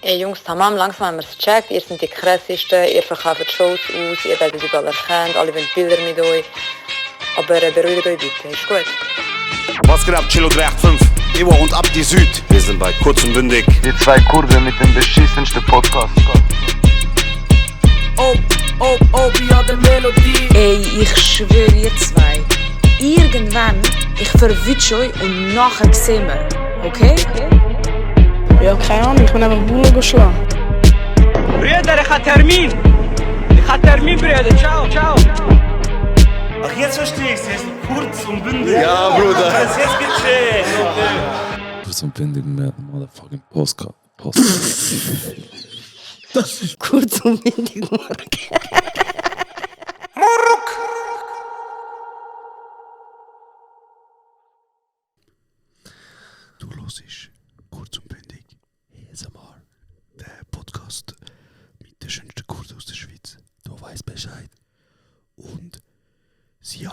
Ey Jungs, tamam, langsam haben wir es gecheckt. Ihr seid die krassesten, ihr verkauft Shows aus, ihr werdet überall erkannt, alle wollen Bilder mit euch. Aber beruhigt euch bitte, ist gut. Was geht ab, Chilo 385? Ivo und Abdi Süd. Wir sind bei Kurz und Bündig. Die zwei Kurden mit dem beschissensten Podcast. wie hat der Melodie. Ey, ich schwöre ihr zwei. Irgendwann, ich verwünsche euch und nachher sehen wir. Okay? Ja, keine Ahnung, ich bin einfach Bullen geschlagen. Brüder, ich habe Termin, Brüder. Ciao. Ach, jetzt verstehe ich es. Jetzt kurz und bündig. Ja, Bruder. Jetzt gecheckt. Kurz und bündig mit motherfucking Postcard. Das ist kurz und windig, Du hörst kurz und bündig ASMR, der Podcast mit den schönsten Kurden aus der Schweiz. Du weißt Bescheid. Und sie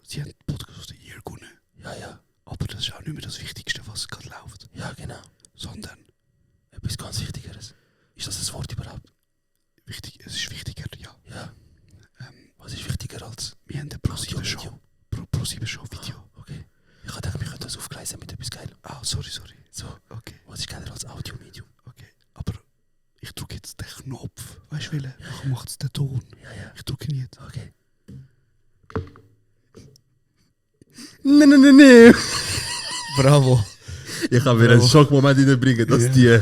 sie haben den Podcast aus der Year gewonnen. Ja. Aber das ist auch nicht mehr das Wichtigste, was gerade läuft. Ja, genau. Sondern etwas ganz Wichtigeres. Ist das ein Wort überhaupt? Wichtig, es ist wichtiger, ja. Ja. Was ist wichtiger als? Wir haben eine Pro7-Show. Pro7-Show Video. Okay. Ich dachte, wir könnten das aufgleisen mit etwas Geilem. Ah, sorry. So, okay. Was ist geiler als Audio-Medium? Okay. Aber ich drücke jetzt den Knopf. Weißt du, welchen? Dann macht es den Ton. Ja. Ich drücke ihn jetzt. Okay. Nee. Bravo. Ich kann mir einen Schockmoment reinbringen, dass die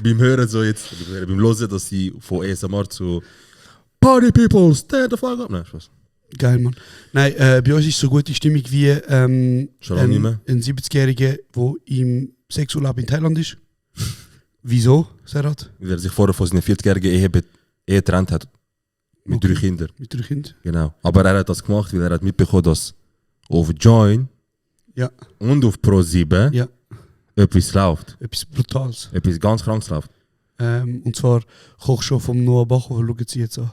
beim Hören so jetzt, beim Hören, dass sie von ASMR zu Party People, stand the fuck up. Nein, Spaß. Geil, Mann. Nein, bei uns ist so gute Stimmung wie ein 70-Jähriger, der im Sexurlaub in Thailand ist. Wieso, Serhat? Weil er sich vorher von seiner 40-jährigen Ehe getrennt hat. Mit 3 Kindern. Mit 3 Kindern? Genau. Aber er hat das gemacht, weil er hat mitbekommen, dass auf Join und auf Pro7 etwas läuft. Etwas Brutales. Etwas ganz Krankes läuft. Und zwar Kochshow vom Noah Bachhofer, schauen Sie jetzt an.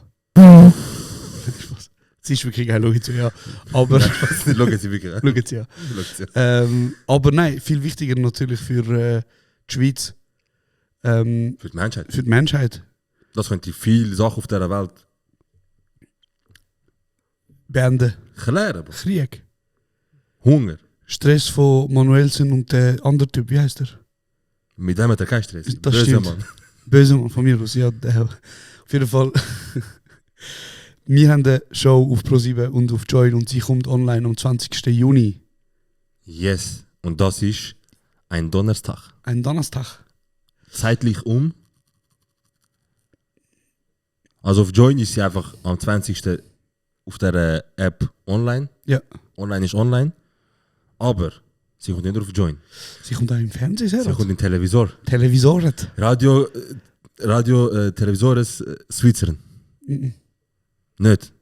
Sie ist wirklich geil, schauen Sie an. Aber schauen Sie wirklich an. Schauen Sie an. Aber nein, viel wichtiger natürlich für die Schweiz. Für die Menschheit. Für die Menschheit. Das könnte viele Sachen auf dieser Welt beenden. Klären. Krieg. Hunger. Stress von Manuelsen und der andere Typ, wie heißt er? Mit dem hat er keinen Stress. Das Böse stimmt. Mann. Böse Mann von mir aus, ja. Auf jeden Fall. Wir haben eine Show auf Pro7 und auf Join und sie kommt online am 20. Juni. Yes. Und das ist ein Donnerstag. Ein Donnerstag. Zeitlich Also auf Join ist sie einfach am 20. auf der App online. Ja. Online ist online. Aber sie kommt nicht nur auf Join. Sie kommt auch im Fernsehen, Sie kommt im Televisor. Televisoret? Radio Televisores Switzern. Nicht?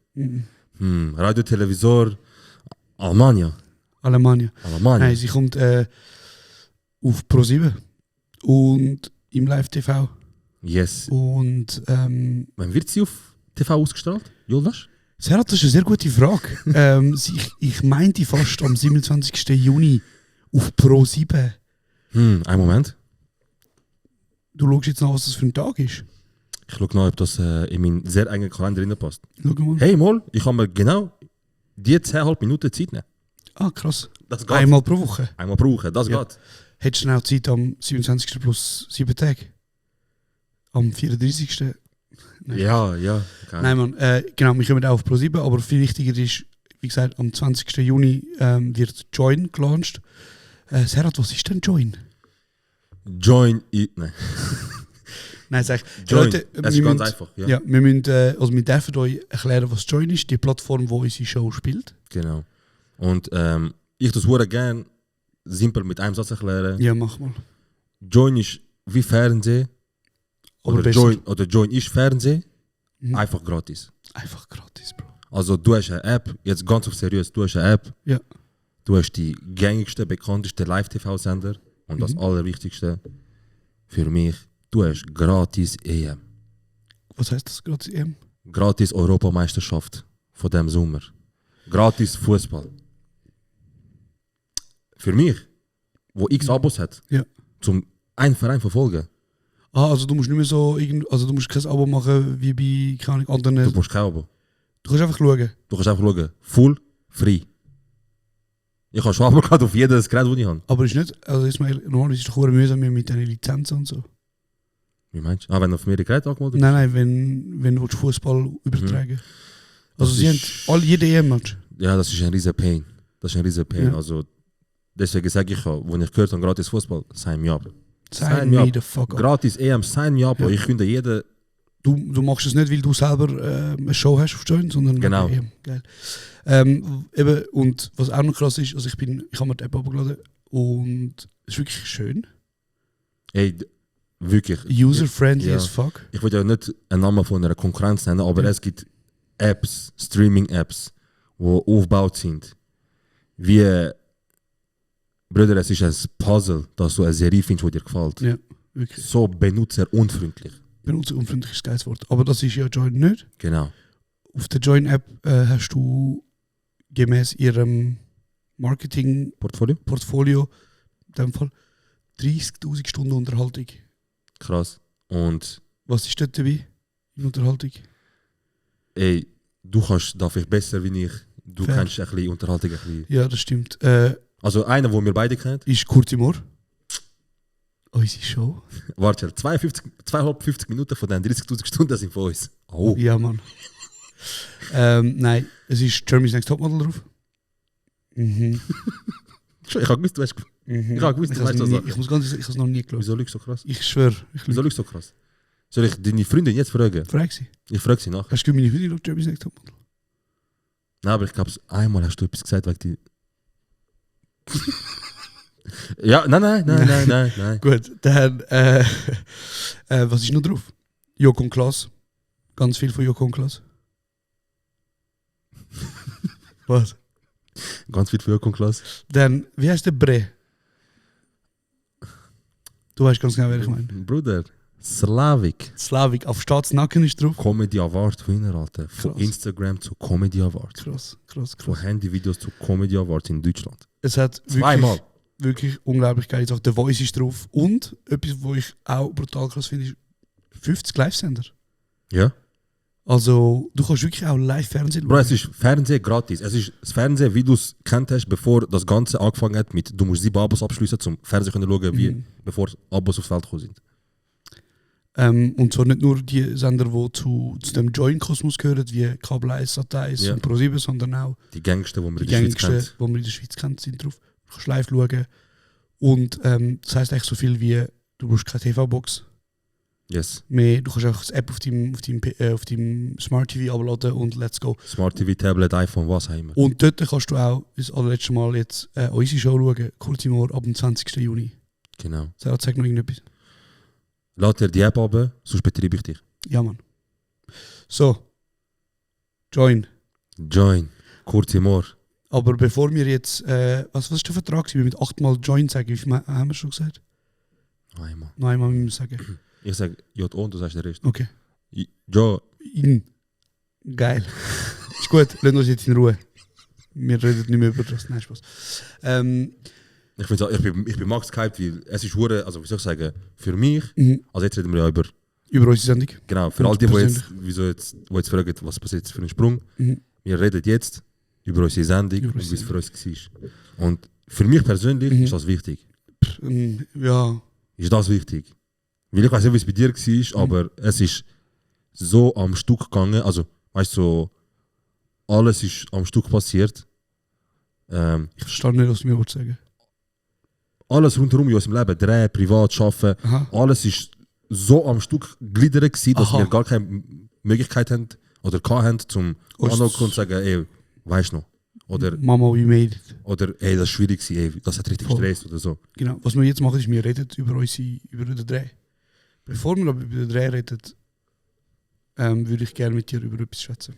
Radio Televisor Almania. Nein, sie kommt auf Pro7 und im Live-TV. Yes. Und wann wird sie auf TV ausgestrahlt? Jonas? Serhat, das ist eine sehr gute Frage. Ich meinte fast am 27. Juni auf Pro7. Einen Moment. Du schaust jetzt nach, was das für ein Tag ist? Ich schaue nach, ob das in meinen sehr engen Kalender reinpasst. Schau mal. Hey, mal, ich kann mir genau die 10,5 Minuten Zeit nehmen. Ah, krass. Das geht. Einmal pro Woche? Einmal pro Woche, das geht. Hättest du schnell Zeit am 27. plus 7 Tage? Am 34. Nein. Ja. Nein, Mann. Genau, wir kommen auch auf Pro7, aber viel wichtiger ist, wie gesagt, am 20. Juni wird Join gelauncht. Serhat, was ist denn Join? Nein. Nein, sag ich. Join, Leute, das ist ganz einfach. Ja, wir dürfen euch erklären, was Join ist, die Plattform, wo unsere Show spielt. Genau. Und ich das würde gerne simpel mit einem Satz erklären. Ja, mach mal. Join ist wie Fernsehen. Oder Join ist Fernsehen, einfach gratis. Einfach gratis, Bro. Also du hast eine App, jetzt ganz auf seriös, du hast eine App, du hast die gängigsten, bekanntesten Live-TV-Sender und das Allerwichtigste für mich, du hast gratis EM. Was heißt das, gratis EM? Gratis Europameisterschaft von dem Sommer. Gratis Fußball. Für mich, wo x Abos hat, zum einen Verein verfolgen. Also du musst nicht mehr so also du musst kein Abo machen wie bei keine Ahnung, anderen. Du musst kein Abo. Du kannst einfach schauen. Du kannst einfach schauen. Full free. Ich habe schon Abo gehabt auf jedes Gerät, das ich habe. Aber ist nicht, also ist mir normalerweise ist es doch mühsam mit deinen Lizenzen und so. Wie meinst du? Wenn du auf mehrere Geräte angemeldet Nein, wenn du Fußball übertragen. Also Das sie ist- haben jede EM-Match. Ja, das ist ein riesen Pain. Das ist ein riesen Pain. Ja. Also, deswegen sage ich auch, wenn ich gehört habe, gratis Fußball, sign me up. Sign me me up. the fuck up. Gratis EM, sign me up. Ja. Ich könnte jeden. Du machst es nicht, weil du selber eine Show hast auf Join, sondern Genau. wegen EM. Geil. Eben, und was auch noch krass ist, also ich habe mir die App abgeladen und es ist wirklich schön. Ey, wirklich. User-friendly Ja. as fuck. Ich will ja nicht einen Namen von einer Konkurrenz nennen, aber Ja. es gibt Apps, Streaming-Apps, die aufgebaut sind. Wie, Brüder, es ist ein Puzzle, dass du eine Serie findest, die dir gefällt. Ja, wirklich. So benutzerunfreundlich. Benutzerunfreundlich ist ein geiles Wort. Aber das ist ja Join nicht. Genau. Auf der Join-App hast du gemäß ihrem Marketing-Portfolio, Portfolio? in dem Fall, 30.000 Stunden Unterhaltung. Krass. Und Was ist dort dabei in Unterhaltung? ey, du kannst da vielleicht besser wie ich. Du Fair. kennst ein bisschen Unterhaltung. Ein bisschen. Ja, das stimmt. Also einer, den wir beide kennen. Ist Kurt Timur. Unsere Show. Warte, 52 Minuten von den 30.000 Stunden sind von uns. Oh. Ja, Mann. Nein, es ist Germany's Next Topmodel drauf. Mhm. Ich habe gewusst, du hast. Mhm. Ich habe gewusst, du hab's weißt das. nie- ich muss ganz ehrlich, ich habe es noch nie geschaut. Wieso lügst du so krass? Ich schwöre, ich Wieso lügst du so krass? Soll ich deine Freundin jetzt fragen? frage sie. Ich frage sie nach. Hast du meine Freundin auf Germany's Next Topmodel? Nein, aber ich glaube, einmal hast du etwas gesagt, wegen die. Ja, nein. Gut, dann, was ist noch drauf? Joko und Klaas. Ganz viel von Joko und Klaas. Was? Ganz viel für Klasse. Dann, wie heißt der Bre? Du weißt ganz genau, wer ich meine. Bruder, Slavik. Slavik, auf Staatsnacken ist drauf. Comedy Award Winner, Alter. Von Krass. Instagram zu Comedy Awards. Krass. Von Handyvideos zu Comedy Awards in Deutschland. Es hat Zweimal. wirklich unglaublich geil. Auch The Voice ist drauf. Und etwas, was ich auch brutal krass finde, ist 50 Live-Sender. Ja. Also, du kannst wirklich auch Live-Fernsehen Bro, es ist Fernsehen gratis. Es ist das Fernsehen, wie du es kennt hast, bevor das Ganze angefangen hat mit, du musst 7 Abos abschließen, zum Fernsehen können schauen, wie, bevor Abos aufs Feld gekommen sind. Und zwar nicht nur die Sender, die zu dem Join-Kosmos gehören, wie Kabel 1, Sat 1 Ja. und Pro7, sondern auch Die gängigsten, die man die in der Schweiz gängigsten, kennt. die man in der Schweiz kennt, sind drauf. Du kannst live schauen. Und das heisst eigentlich so viel wie, du brauchst keine TV-Box Yes. mehr. Du kannst auch das App auf deinem Smart TV abladen und let's go. Smart TV, Tablet, iPhone, was auch immer. Und dort kannst du auch das allerletzte Mal jetzt unsere Show schauen, Kultimor, ab dem 20. Juni. Genau. Sag noch irgendetwas. Lass dir die App ab, sonst betreibe ich dich. Ja, Mann. So. Join. Join. Kurz im Ohr. Aber bevor wir jetzt, was ist der Vertrag? Wir mit 8-mal Join sagen, wie viel haben wir schon gesagt? Einmal. Noch einmal müssen wir sagen. Ich sage J.O. und du sagst den Rest. Okay. Jo. Geil. Ist gut, lass uns jetzt in Ruhe. Wir reden nicht mehr über das. Nein, Spaß. Ich bin max gehypt, weil es ist hure, also wie soll ich sagen, für mich, also jetzt reden wir ja über unsere Sendung. Genau, für all die, die jetzt fragen, was passiert jetzt für einen Sprung. Wir reden jetzt über unsere Sendung und wie es für uns war. Und für mich persönlich ist das wichtig. Ja. Ist das wichtig? Weil ich weiß nicht, wie es bei dir war, aber es ist so am Stück gegangen, also weißt du, so, alles ist am Stück passiert. Ich verstehe nicht, was du mir sagen. Alles rundherum in unserem Leben, Dreh, privat, arbeiten, alles ist so am Stück gliedert gewesen, dass wir gar keine Möglichkeit haben oder hatten, zum anrufen und sagen, ey, weißt du noch? Oder Mama, we made it. Oder ey, das ist schwierig gewesen, ey, das hat richtig Stress oder so. Genau, was wir jetzt machen, ist, wir reden über den Dreh. Bevor wir aber über den Dreh reden, würde ich gerne mit dir über etwas schwätzen.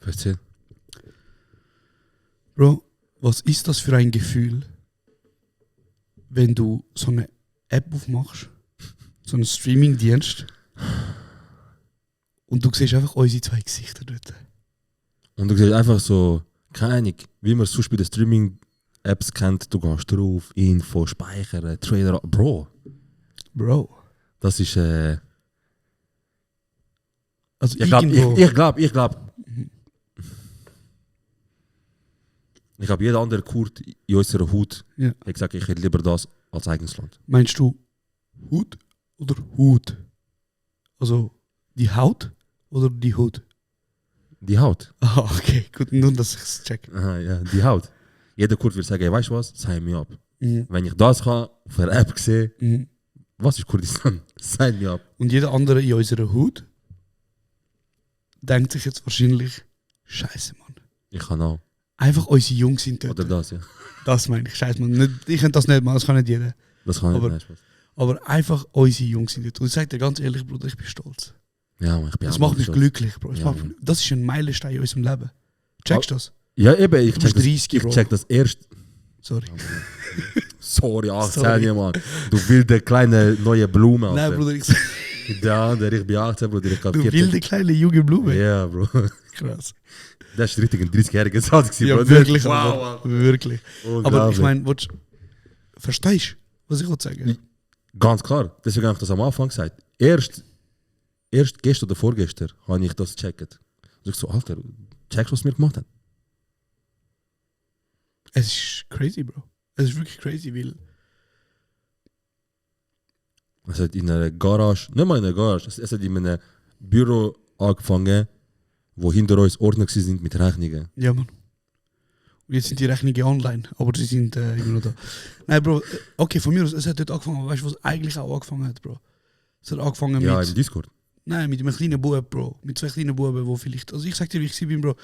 Erzähl. Bro, was ist das für ein Gefühl, wenn du so eine App aufmachst, so einen Streaming-Dienst, und du siehst einfach unsere 2 Gesichter dort. Und du siehst einfach so, keine Ahnung, wie man es sonst bei den Streaming-Apps kennt, du gehst drauf, Info, speichern, Trailer, Bro. Bro. Das ist, Also ich glaube, jeder andere Kurd in unserer Hut Ja. hat gesagt, ich hätte lieber das als eigenes Land. Meinst du Hut oder Hut? Also die Haut oder die Hut? Die Haut. Ah, okay, gut, nur dass ich es check. Aha, ja, die Haut. Jeder Kurd will sagen, hey, weißt du was, sign me ab. Mhm. Wenn ich das kann, auf einer App sehe, Mhm. was ist Kurdistan? Sign me ab. Und jeder andere in unserer Hut denkt sich jetzt wahrscheinlich, Scheiße, Mann. Ich kann auch. Einfach unsere Jungs sind dort. Oder das, ja. Das meine ich, Scheiße, Mann. Nicht, ich kann das nicht machen, das kann nicht jeder. Das kann Aber- nicht. Nein, Spaß. Aber einfach unsere Jungs sind dort. Und ich sage dir ganz ehrlich, Bruder, ich bin stolz. Ja, man, ich bin Das auch macht mich stolz. glücklich, Bro. Ja, Mann. Das ist ein Meilenstein in unserem Leben. Checkst du das? Ja, eben, ich Du bist check, 30, das, Bro. ich check das erst. Sorry. Sorry, 18, Sorry. Mann. Du wilde kleine neue Blume. Nein, Alter. Bruder, ich Der andere, ich bin 18, Bruder, ich kann du 14. wilde kleine junge Blume. Ja, Bro. Krass. Das ist richtig ein 30-jähriger Satz, Ja, Bro. wirklich. Wow, aber, wow. wirklich. Aber Unglaublich. ich meine, verstehst du, was ich sagen will? Ganz klar, deswegen habe ich das am Anfang gesagt. Erst gestern oder vorgestern habe ich das gecheckt. Also ich so, Alter, checkst du, was wir gemacht haben? Es ist crazy, Bro. Es ist wirklich crazy, weil Es hat in einer Garage, nicht mal in einer Garage, es hat in einem Büro angefangen, wo hinter uns Ordner sind mit Rechnungen. ja, Mann. Und jetzt sind die Rechnungen online, aber sie sind immer noch da. Nein, Bro, okay, von mir aus, es hat dort angefangen, aber weißt du, was eigentlich auch angefangen hat, Bro? Es hat angefangen Ja, mit... im Discord. Nein, mit einem kleinen Bub, Bro. Mit 2 kleinen Buben, wo vielleicht... Also ich sag dir, wie ich bin, Bro.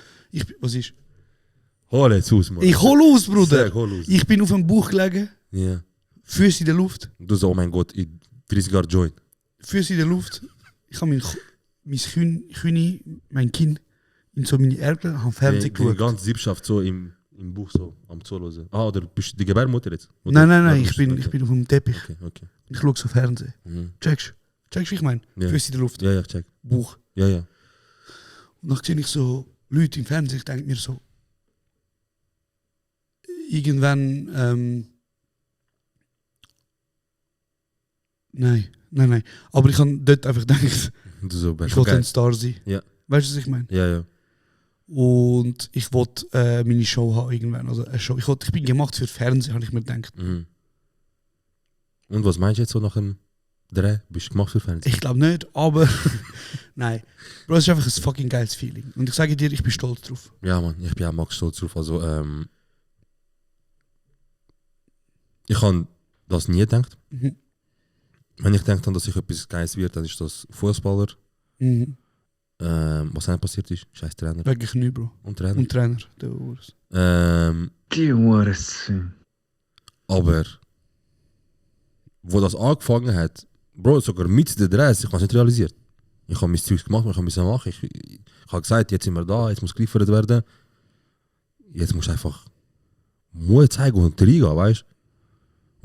Was ist? Hol jetzt aus, Mann. Ich hol aus, Bruder. Sag, hol aus. Ich bin auf dem Bauch gelegen, Ja. Füße in der Luft. Du so, oh mein Gott, in 30 Jahren join. Füße in der Luft. Ich habe mein Kinn in so meine Ärmel am Fernsehen Die geschaut. ganze Siebschaft so im Buch so am Zuhören. Ah, oder bist du die Gebärmutter jetzt? Oder? Nein, Ja, ich du bin bist- auf dem Teppich. Okay, okay. Ich schaue so Fernsehen. Mhm. Checkst du, wie ich meine? Ja. Füße in der Luft. Ja, ja, check. Bauch. Ja, ja. Und dann sehe ich so Leute im Fernsehen, ich denke mir so, irgendwann, nein. Aber ich habe dort einfach gedacht, Du so, ich wollte ein Star sein. Ja. Weißt du, was ich meine? Ja, ja. Und ich wollte meine Show haben irgendwann. Also eine Show. Ich bin gemacht für Fernsehen, habe ich mir gedacht. Mhm. Und was meinst du jetzt so nach dem Dreh? Bist du gemacht für Fernsehen? Ich glaube nicht, aber nein. Bro, es ist einfach ein fucking geiles Feeling. Und ich sage dir, ich bin stolz drauf. Ja, Mann, ich bin auch Max stolz drauf. Also, ich habe das nie gedacht. Mhm. Wenn ich denke, dass ich etwas Geiles wird, dann ist das Fußballer. Mhm. Was dann passiert ist, scheiß Trainer. Wegen Knie, Bro. Und Trainer. Und Trainer, der Urs. Die Hurensohn. Aber, wo das angefangen hat, Bro, sogar mit der Dress, ich habe es nicht realisiert. Ich habe mein Zeug gemacht, ich habe es machen. Ich habe gesagt, jetzt sind wir da, jetzt muss geliefert werden. Jetzt musst du einfach Mut zeigen und reingehen, weißt du?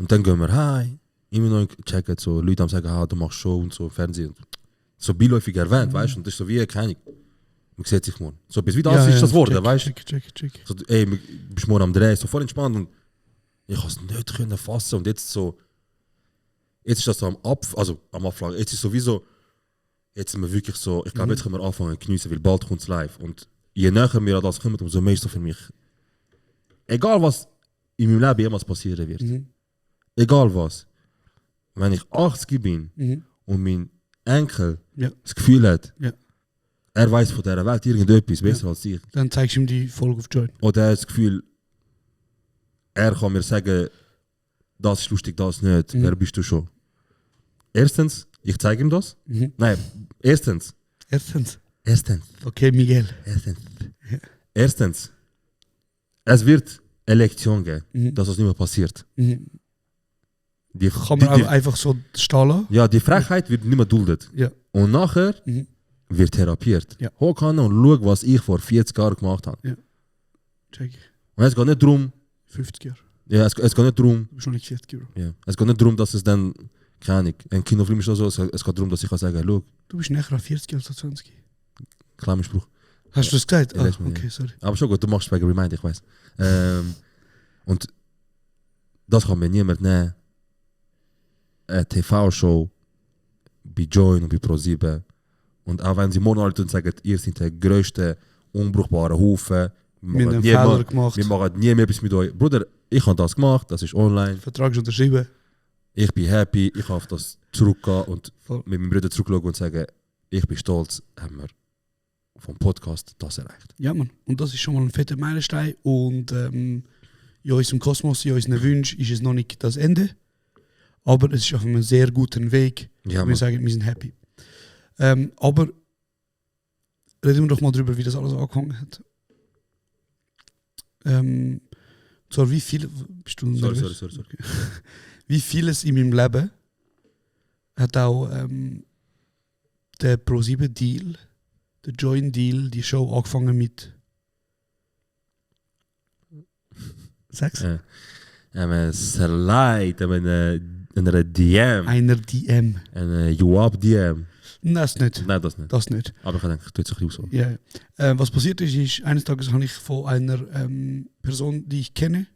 Und dann gehen wir heim, immer noch checken, so Leute haben sagen, ah, du machst Show und so, Fernsehen. So beiläufig erwähnt, weißt du? Und das ist so wie, keine Ahnung, man sieht sich morgen. So bis wie das ist das Wort, weißt du? Check. So, ey, du bist morgen am Dreh, so voll entspannt und ich konnte es nicht können fassen und jetzt so, jetzt ist das so am Abflagen, jetzt ist sowieso, jetzt sind wir wirklich so, ich glaube, jetzt können wir anfangen zu geniessen, weil bald kommt es live und je näher wir an das kommen, umso mehr ist so für mich, egal was in meinem Leben jemals passieren wird, egal was, wenn ich 80 bin und mein Enkel Ja. das Gefühl hat, Ja. er weiß von dieser Welt irgendetwas besser als ich, Dann zeigst du ihm die Folge auf Join. oder er hat das Gefühl, er kann mir sagen, das ist lustig, das nicht, wer bist du schon? Erstens, ich zeige ihm das. Nein, erstens. Okay, Miguel. Erstens, es wird eine Lektion geben, dass das nicht mehr passiert. Die, Kann man auch einfach so stehen lassen? ja, die Frechheit wird nicht mehr duldet. Ja. Und nachher wird therapiert. Ja. Hoch an und schau, was ich vor 40 Jahren gemacht habe. Check. Und es geht nicht darum, 50 Jahre. ja, es geht nicht darum, Du bist noch nicht 40 Jahre. ja, es geht nicht darum, dass es dann, keine Ahnung, ein Kinofilm ist oder so, es geht darum, dass ich kann sagen, schau, Du bist näher an 40 als an 20. kleiner Spruch. Hast du das gesagt? Ja, Ah, letztes Mal, okay, ja. sorry. Aber schon gut, du machst es wegen Remind, ich weiß. Und das kann mir niemand nehmen. eine TV-Show bei Join und bei Pro7. Und auch wenn sie morgen alle und sagen, ihr seid der grösste, unbrauchbare Haufen, Wir haben einen Fehler gemacht. wir machen nie mehr etwas mit euch. Bruder, ich habe das gemacht, das ist online. Vertrag ist unterschrieben. Ich bin happy, ich kann auf das zurückgehen und Voll. mit meinem Bruder zurückschauen und sagen, ich bin stolz, haben wir vom Podcast das erreicht. Ja, Mann. Und das ist schon mal ein fetter Meilenstein. Und in unserem Kosmos, in unseren Wünschen ist es noch nicht das Ende. Aber es ist auf einem sehr guten Weg. Ja, wir Mann. sagen, wir sind happy. Aber reden wir doch mal drüber, wie das alles angefangen hat. Zwar wie viel... Bist du nervös? Sorry. Okay. Wie vieles in meinem Leben hat auch der Pro7-Deal, der Join-Deal, die Show angefangen mit... Sag's? Een slide, een DM. Einer DM. Een UAP-DM. Das nicht. Nein, das nicht. Das nicht. Aber ich denke, ich tue es ein bisschen so. Ja. Was passiert ist, eines Tages habe ich von einer Person, die ich kenne,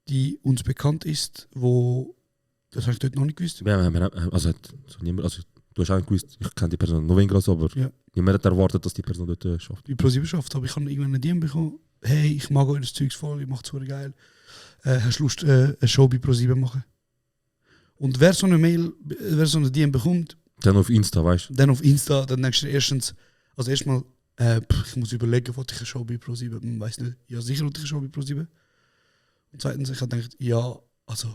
die uns bekannt ist, wo, das habe ich dort noch nicht gewusst. Also du hast auch gewusst, ich kenne die Person noch weniger, aber Ja. niemand hat erwartet, dass die Person dort schafft. Die Pro7 schafft, aber ich habe irgendwann eine DM bekommen, hey, ich mag euch das Zeugs voll, ich mache es super geil. Hast du Lust, eine Show bei Pro7 machen? Und wer so eine DM bekommt, Dann auf Insta, weißt du? dann auf Insta, dann denkst du dir erstens, also erstmal, ich muss überlegen, wollte ich eine Show bei Pro7? Weiß nicht. Ja, sicher wollte ich eine Show bei Pro7. Und zweitens, ich habe gedacht, ja, also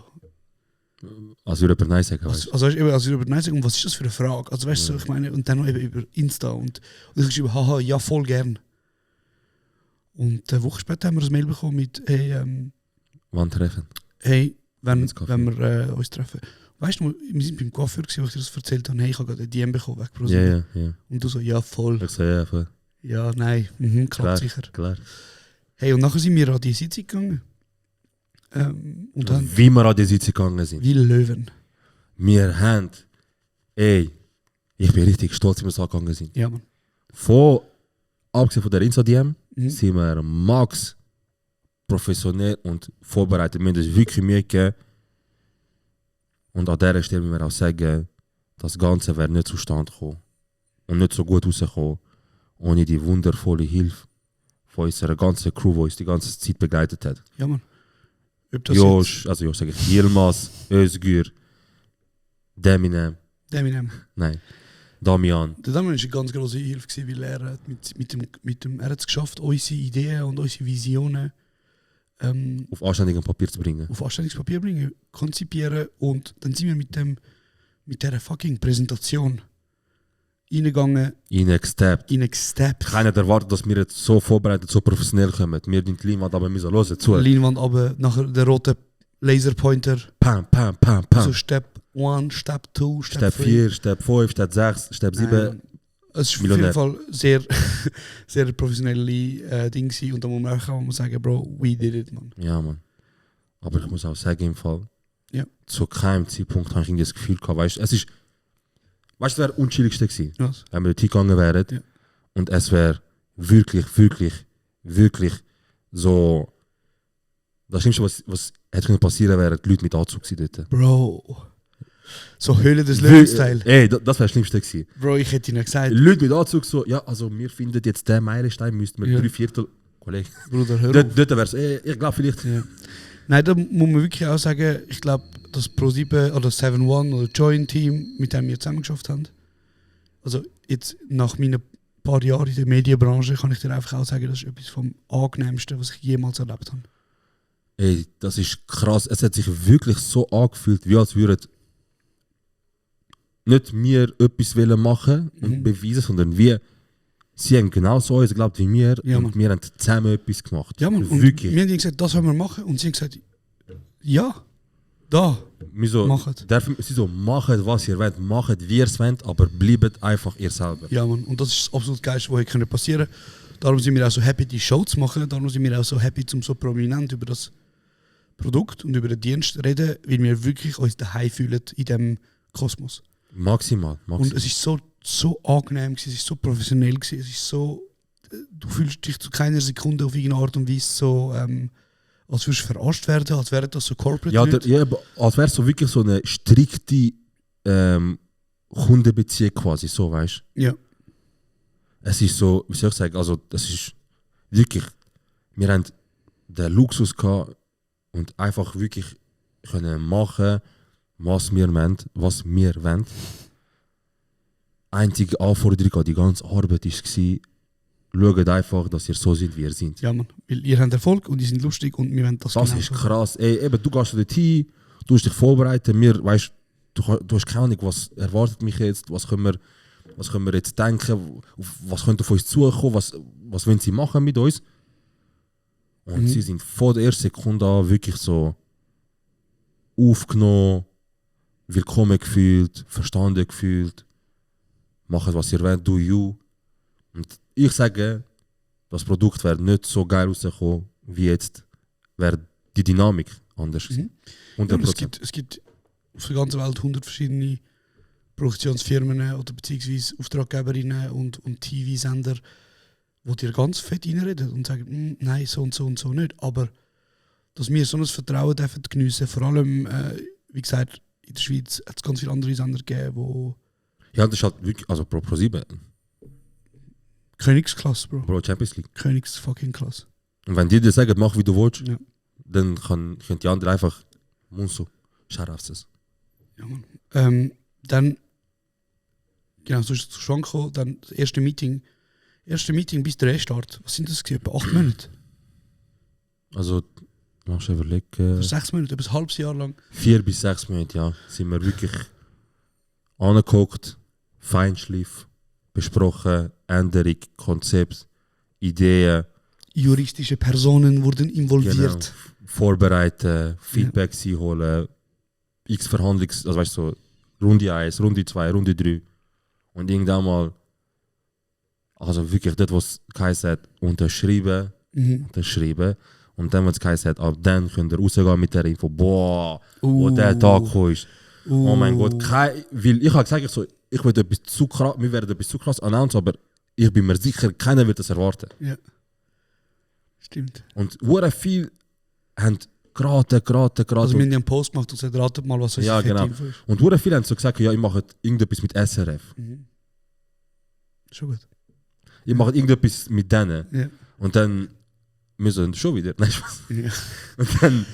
Als würde jemand Nein sagen, weißt du? Also über Nein sagen, und was ist das für eine Frage? Also weißt du, ich meine, und dann noch eben über Insta und ich geschrieben, haha, ja, voll gern. Und eine Woche später haben wir ein Mail bekommen mit, hey, Wann treffen? hey, wenn Kaffee. wir uns treffen. Weißt du, wir sind beim Coiffeur, wo ich dir das erzählt habe, hey, ich habe gerade eine DM bekommen, weg Pro7. Ja. Und du so, ja, voll. Ich sage, ja, voll. Ja, nein, klappt Klar, sicher. klar. Hey, und nachher sind wir an die Sitzung gegangen. Und dann, Wie wir an die Sitzung gegangen sind. wie Löwen. Wir haben, ich bin richtig stolz, wie wir so gegangen sind. Ja, Mann. Abgesehen von der Insta-DM, Mhm. sind wir max professionell und vorbereitet. Wir haben das wirklich Mühe gegeben. Und an dieser Stelle müssen wir auch sagen, das Ganze wäre nicht zustande gekommen und nicht so gut rausgekommen, ohne die wundervolle Hilfe von unserer ganzen Crew, die uns die ganze Zeit begleitet hat. Ja, Mann. Ob das Josh, also Josh sage ich, Yilmaz, Özgür, Deminem, nein, Damian. Der Damian war eine ganz grosse Hilfe, gewesen, weil er hat mit dem er hat es geschafft, unsere Ideen und unsere Visionen Auf anständigem Papier zu bringen. auf Anstellungspapier bringen, konzipieren, und dann sind wir mit dieser fucking Präsentation reingegangen, reingesteppt, Keiner hat erwartet, dass wir jetzt so vorbereitet, so professionell kommen. Wir die Leinwand aber müssen hören, zu. Leinwand runter, nachher der rote Laserpointer, Pam. so Step 1, Step 2, Step 3. 4, Step 5, Step 6, Step 7. Es war auf Millionär. jeden Fall sehr, sehr professionelle Ding gewesen, und da muss man auch mal sagen, Bro, we did it, man. Ja, Mann. Aber ich muss auch sagen, im Fall, Ja. zu keinem Zeitpunkt habe ich irgendwie das Gefühl gehabt, weißt du, es wäre unchilligste gewesen, Was? wenn wir dort hingegangen wären, Ja. und es wäre wirklich so, das Schlimmste, was hätte können passieren, wären die Leute mit Anzug gewesen dort. Bro. So Höhle des Löwen-Style. Ey, das wäre das Schlimmste gewesen. Bro, ich hätte ihnen gesagt, Leute mit Anzug so, ja, also wir finden jetzt den Meilenstein, müssten wir Ja. 3/4, Kollege. Bruder, hör auf. Dort wäre es, ich glaube vielleicht. Ja. Nein, da muss man wirklich auch sagen, ich glaube, das Pro7 oder 7-1 oder Join-Team, mit dem wir zusammen geschafft haben, also jetzt nach meinen paar Jahren in der Medienbranche, kann ich dir einfach auch sagen, das ist etwas vom Angenehmsten, was ich jemals erlebt habe. Ey, das ist krass. Es hat sich wirklich so angefühlt, wie als würden nicht wir etwas wollen machen und beweisen, sondern sie haben genau so uns geglaubt wie wir, Ja, und Mann. wir haben zusammen etwas gemacht. Ja, Mann, und Wirklich. wir haben ihnen gesagt, das wollen wir machen, und sie haben gesagt, ja, da, Wir so, Machet. sie so, macht was ihr wollt, macht wie ihr es wollt, aber bleibt einfach ihr selber. ja, Mann, und das ist das absolut Geilste, was hier passieren können. Darum sind wir auch so happy, die Show zu machen, darum sind wir auch so happy, um so prominent über das Produkt und über den Dienst zu reden, weil wir wirklich uns daheim fühlen in diesem Kosmos. Maximal. Und es ist so angenehm gewesen, es ist so professionell gewesen, es ist so, du fühlst dich zu keiner Sekunde auf irgendeine Art und Weise so als würdest du verarscht werden, als wäre das so corporate. Ja, als wäre es so wirklich so eine strikte Kundenbeziehung quasi, so, weißt du? Ja. Es ist so, wie soll ich sagen, also das ist wirklich, wir haben den Luxus gehabt und einfach wirklich können machen, was wir wollen. Einzige Anforderung an die ganze Arbeit war, schaut einfach, dass ihr so seid, wie ihr seid. Ja, Mann. Weil ihr habt Erfolg und die sind lustig und wir wollen das Das genau ist so. krass. Ey, eben, du gehst dorthin, du hast dich vorbereitet, weißt, du hast keine Ahnung, was erwartet mich jetzt, was können wir jetzt denken, was könnte auf uns zukommen, was wollen sie machen mit uns. Und sie sind von der ersten Sekunde an wirklich so aufgenommen, willkommen gefühlt, verstanden gefühlt, macht was ihr wollt, do you. Und ich sage, das Produkt wäre nicht so geil rausgekommen, wie jetzt, wäre die Dynamik anders gewesen. 100%. Ja, es gibt auf der ganzen Welt 100 verschiedene Produktionsfirmen oder beziehungsweise Auftraggeberinnen und TV-Sender, die dir ganz fett reinreden und sagen, nein, so und so und so nicht. Aber dass wir so ein Vertrauen dürfen geniessen, vor allem, wie gesagt, in der Schweiz hat es ganz viele andere Sender gegeben, wo... Ja, das ist halt wirklich, also Pro 7, Königsklasse, Bro. Bro, Champions League. Königs-fucking-Klasse. Und wenn die dir sagen, mach wie du willst, Ja. dann können die anderen einfach Munso, Scharafses. Ja, Mann. Dann, genau, so ist es zu Schwank gekommen, dann das erste Meeting bis der Restart. Was sind das gewesen? Etwa 8 Monate? Also, machst du überlegen. 6 Monate, etwa ein halbes Jahr lang. 4 bis 6 Monate, ja, sind wir wirklich angeguckt, Feinschliff, besprochen, Änderung, Konzept, Ideen. Juristische Personen wurden involviert. Genau, vorbereiten, Feedbacks einholen, x Verhandlungs-, also weißt du, so Runde 1, Runde 2, Runde 3. Und irgendwann mal, also wirklich dort, was geheißen hat, unterschrieben. Und dann, was geheißen hat, ab dann könnt ihr rausgehen mit der Info, boah, wo der Tag gekommen ist. Oh mein Gott, weil ich habe gesagt, ich will etwas zu krass, wir werden etwas zu krass announcen, aber ich bin mir sicher, keiner wird das erwarten. Ja. Stimmt. Und sehr viel haben geraten. Also wir haben ja einen Post gemacht und gesagt, ratet mal, was ja, genau. Info ist. Und sehr viele haben so gesagt, ja, ich mache irgendetwas mit SRF. Schon gut. Ich mache irgendetwas mit denen. Ja. Und dann müssen wir schon wieder. Nein, Spaß. Ja. Und dann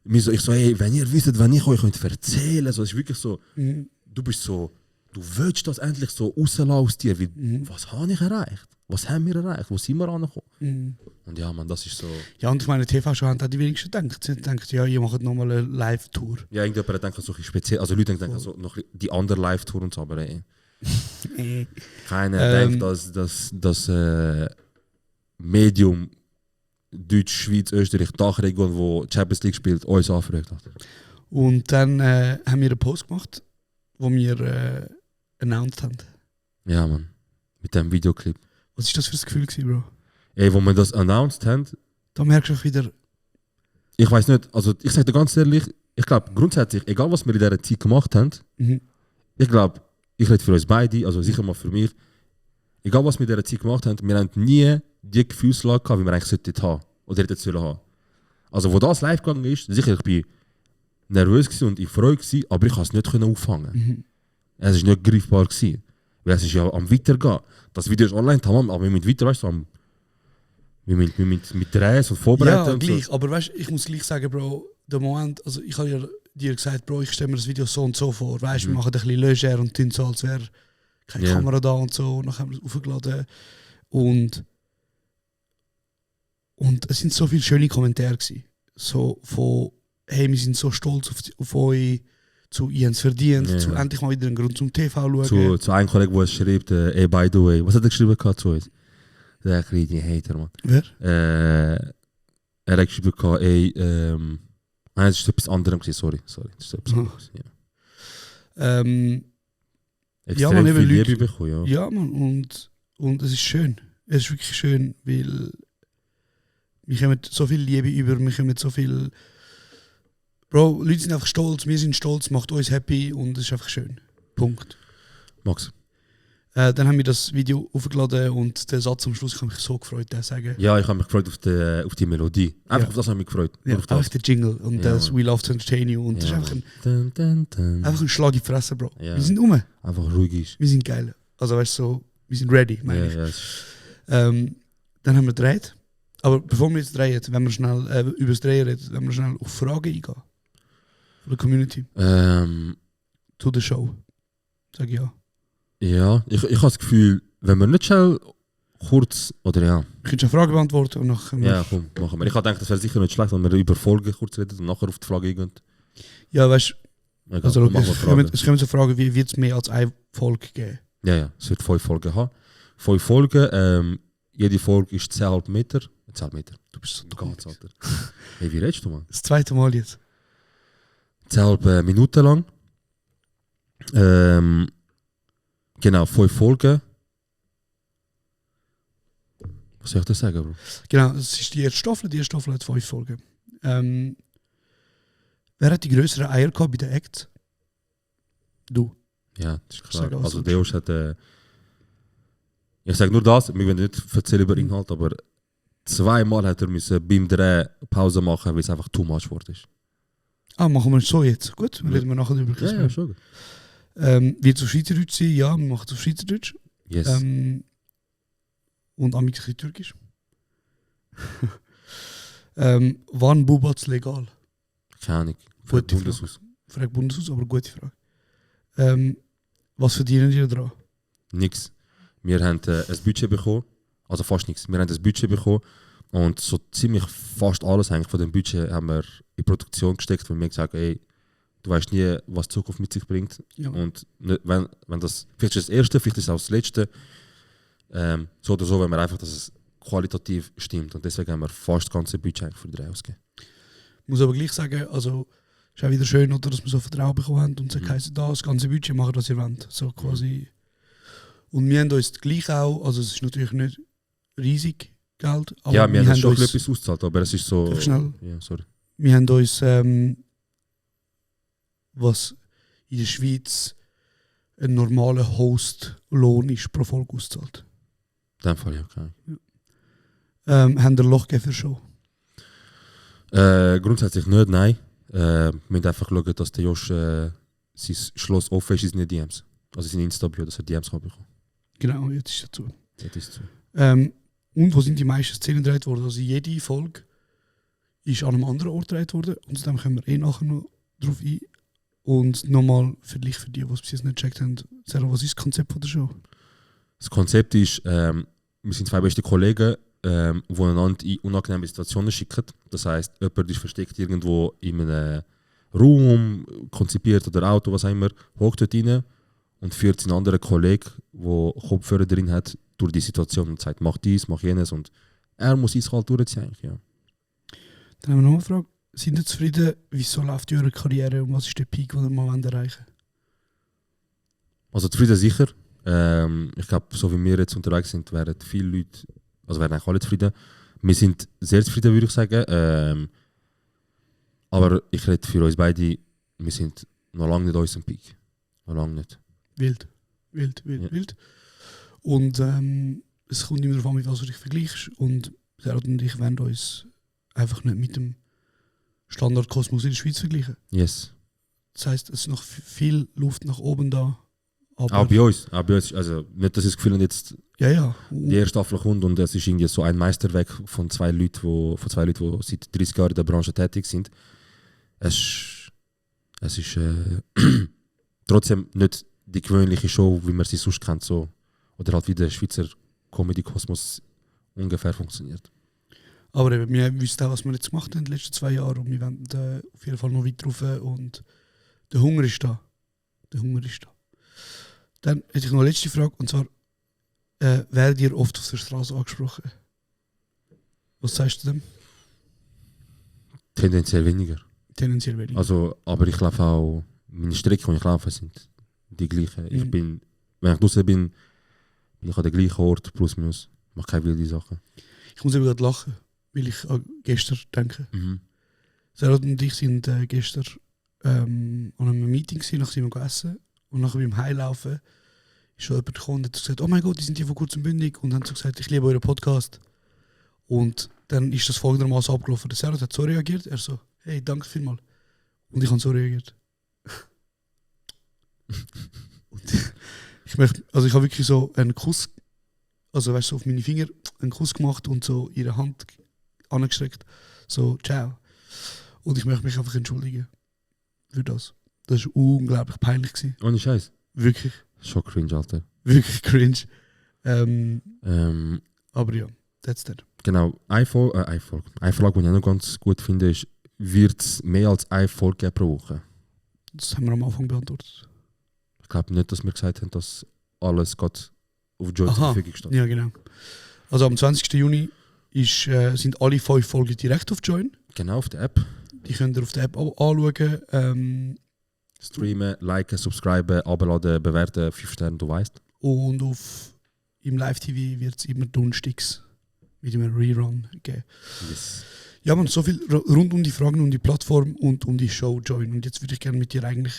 ich so, hey, wenn ihr wisst, wenn ich euch erzählen könnte, so, es ist wirklich so, du bist so, du willst das endlich so rauslassen aus dir, weil, was habe ich erreicht? Was haben wir erreicht? Wo sind wir angekommen? Und ja, man, das ist so... Ja, und ich meine, TV-Show haben die wenigsten gedacht. Sie haben gedacht, ja, ihr macht nochmal eine Live-Tour. Ja, irgendjemand denkt so speziell, also Leute denken so noch die andere Live-Tour und so, aber keiner denkt, dass das Medium Deutsch, Schweiz, Österreich, Dachregion, wo Champions League spielt, uns anfragt hat. Und dann haben wir einen Post gemacht, wo wir announced haben. Ja, Mann. Mit dem Videoclip. Was war das für ein Gefühl gewesen, Bro? Ey, wo wir das announced haben, da merkst du auch wieder... Ich weiß nicht, also ich sage dir ganz ehrlich, ich glaube grundsätzlich, egal was wir in dieser Zeit gemacht haben, ich glaube, ich rede für uns beide, also sicher mal für mich, egal was wir in dieser Zeit gemacht haben, wir haben nie die Gefühlslage gehabt, wie wir eigentlich sollten haben oder hätten sollen haben. Also wo das live gegangen ist, sicher, ich bin nervös gewesen und ich freue mich, aber ich konnte es nicht auffangen. Es war nicht greifbar gewesen, weil es ist ja am Weitergehen. Das Video ist online, aber wir müssen weiter, weißt du, mit Drehs und Vorbereiten. Ja, und gleich, so. aber weißt, ich muss gleich sagen, Bro, der Moment, also ich habe ja dir gesagt, Bro, ich stelle mir das Video so und so vor, weißt, wir machen ein bisschen leger und tun so, als wäre keine Kamera da und so, und dann haben wir es aufgeladen und es sind so viele schöne Kommentare gewesen. So von, hey, wir sind so stolz auf euch, zu ihr habt es verdient, zu endlich mal wieder einen Grund zum TV schauen. Zu einem Kollegen, der es schreibt, hey, by the way, was hat er geschrieben zu uns? Der kleine Hater, Mann. Wer? Er hat geschrieben, hey, nein, das war etwas anderes, sorry. Das ist etwas anderes, ja. Ja, man, viel eben Liebe Leute, bekommen, ja, man, und es ist schön. Es ist wirklich schön, weil wir kommen so viel Liebe über, wir kommen so viel... Bro, Leute sind einfach stolz, wir sind stolz, macht uns happy und es ist einfach schön. Punkt. Max? Dann haben wir das Video aufgeladen und der Satz am Schluss, ich habe mich so gefreut, den sagen. Ja, ich habe mich gefreut auf die Melodie. Einfach auf das habe ich mich gefreut. Ja, Nur auf das. einfach der Jingle und das We Love to Entertain You. Und das ist einfach einfach ein Schlag in die Fresse, Bro. Ja. Wir sind rum. Einfach ruhig ist. Wir sind geil. Also weißt du, so, wir sind ready, meine ich. Ja. Dann haben wir gedreht. Aber bevor wir jetzt drehen, wenn wir schnell über das Drehen reden, wenn wir schnell auf Fragen eingehen. Von der Community. To the show. Sag ich ja. Ja, ich habe das Gefühl, wenn wir nicht schnell kurz, oder ja. Ich könnte eine Frage beantworten und nachher... Ja, komm, machen wir. Ich habe gedacht, das wäre sicher nicht schlecht, wenn wir über Folgen kurz reden und nachher auf die Frage eingehen. Ja, weißt du, also, Fragen. es kommen so Fragen, wie wird es mehr als eine Folge geben? Ja, es wird 5 Folgen haben. 5 Folgen, jede Folge ist 10,5 Meter. 10 Meter. Du bist so dumm, Alter. Hey, wie redest du, Mann? Das zweite Mal jetzt. 10,5 Minuten lang. Genau, 5 Folgen. Was soll ich da sagen, Bro? Genau, das ist die erste Staffel. Die erste Staffel hat 5 Folgen. Wer hat die größeren Eier gehabt bei den Acts? Du. Ja, das ist klar. Sag auch Also so. Deus hat... ich sage nur das, wir werden nicht erzählen über Inhalt, aber 2-mal hat er müssen beim Dreh Pause machen, weil es einfach too much geworden ist. Ah, machen wir es so jetzt. Gut, dann reden wir nachher über das. Ja, schon gut. Wird es auf Schweizerdeutsch sein? Ja, wir machen es auf Schweizerdeutsch. Yes. Und amix ein Türkisch. Wann Bubat's legal? Keine Ahnung. Gute Bundeshaus. Frage Bundeshaus, aber gute Frage. Was verdienen die daran? Nix. Wir haben ein Budget bekommen, also fast nichts. Wir haben ein Budget bekommen und so ziemlich fast alles eigentlich von dem Budget haben wir in Produktion gesteckt, weil wir gesagt haben, ey, du weißt nie, was die Zukunft mit sich bringt. Ja. Und wenn das, vielleicht ist das Erste, vielleicht ist es auch das Letzte, so oder so, wenn wir einfach, dass es qualitativ stimmt. Und deswegen haben wir fast das ganze Budget eigentlich für die Dreh ausgegeben. Ich muss aber gleich sagen, also es ist auch wieder schön, oder, dass wir so Vertrauen bekommen haben und sagen, heisst, das ganze Budget machen, was ihr wollt. So quasi. Und wir haben uns gleich auch, also es ist natürlich nicht riesig Geld, aber Ja, wir haben schon uns, etwas ausgezahlt, aber es ist so... Schnell. Ja, sorry. Wir haben uns, was in der Schweiz ein normaler Host-Lohn ist pro Folge ausgezahlt. In dem Fall, ja, okay. Haben wir Loch gegeben für Show? Grundsätzlich nicht, nein. Wir müssen einfach schauen, dass der Josh sein Schloss offen ist in den DMs. Also sein Insta-Bio, dass er DMs kann bekommen. Genau, jetzt ist es dazu. Das ist so. Und wo sind die meisten Szenen gedreht worden? Also jede Folge ist an einem anderen Ort gedreht worden. Und zu dem kommen wir nachher noch drauf ein. Und nochmal für die, die es bis jetzt nicht gecheckt haben, Sarah, was ist das Konzept von der Show? Das Konzept ist, wir sind 2 beste Kollegen, die einander in unangenehme Situationen schicken. Das heisst, jemand ist versteckt irgendwo in einem Raum, konzipiert oder Auto, was auch immer, hockt dort rein und führt seinen anderen Kollegen, der Kopfhörer drin hat, durch die Situation und sagt, mach dies, mach jenes. Und er muss eiskalt durchziehen. Ja. Dann haben wir noch eine Frage. Sind ihr zufrieden, wieso läuft eure Karriere und was ist der Peak, den ihr mal erreichen wollt? Also zufrieden sicher. Ich glaube, so wie wir jetzt unterwegs sind, wären viele Leute, also wären eigentlich alle zufrieden. Wir sind sehr zufrieden, würde ich sagen. Aber ich rede für uns beide, wir sind noch lange nicht an unserem Peak. Noch lange nicht. Wild. Ja. Und es kommt immer darauf an, mit was du dich vergleichst. Und Sarah und ich werden uns einfach nicht mit dem Standardkosmos in der Schweiz vergleichen. Yes. Das heisst, es ist noch viel Luft nach oben da. Aber Auch bei uns. Also nicht, dass ich das Gefühl habe, jetzt ja. die erste Staffel kommt und es ist irgendwie so ein Meisterwerk von 2 Leuten, die seit 30 Jahren in der Branche tätig sind. Es ist trotzdem nicht die gewöhnliche Show, wie man sie sonst kennt. So. Oder halt wie der Schweizer Comedy-Kosmos ungefähr funktioniert. Aber eben, wir wissen auch, was wir jetzt gemacht haben in den letzten 2 Jahren und wir wollen auf jeden Fall noch weiter rauf und der Hunger ist da. Dann hätte ich noch eine letzte Frage und zwar, werdet ihr oft auf der Straße angesprochen? Was sagst du dem? Tendenziell weniger. Tendenziell weniger. Also, aber ich laufe auch, meine Strecken, die ich laufe, sind die gleichen. Ich bin, wenn ich draußen bin ich an der gleichen Ort, plus minus. Ich mache keine wilde Sachen. Ich muss eben gerade lachen, weil ich an gestern denke. Mhm. Sarah und ich sind gestern an einem Meeting gewesen, nachdem wir gegessen und nachher beim Heilaufen ist schon jemand gekommen und hat gesagt, oh mein Gott, die sind hier von Kurz und Bündig und haben so gesagt, ich liebe euren Podcast. Und dann ist das folgendermaßen abgelaufen. Der Serhat hat so reagiert, er so, hey, danke vielmals. Und ich habe so reagiert. Und ich habe wirklich so einen Kuss, also weißt du, so auf meine Finger einen Kuss gemacht und so ihre Hand angestreckt. So, ciao. Und ich möchte mich einfach entschuldigen für das. Das war unglaublich peinlich gewesen. Ohne Scheiß. Wirklich. Schon cringe, Alter. Wirklich cringe. Aber ja, that's that. Genau, eine Frage, die ich auch noch ganz gut finde, ist, wird es mehr als eine Folge geben pro Woche? Das haben wir am Anfang beantwortet. Ich glaube nicht, dass wir gesagt haben, dass alles gerade auf Joy zur Verfügung steht. Ja, genau. Also am 20. Juni sind alle 5 Folgen direkt auf Join. Genau, auf der App. Die könnt ihr auf der App auch anschauen. Streamen, liken, subscriben, abladen, bewerten, 5 Sterne, du weißt. Und im Live-TV wird es immer donnerstags mit einem Rerun geben. Yes. Ja, man, so viel rund um die Fragen, um die Plattform und um die Show Join. Und jetzt würde ich gerne mit dir eigentlich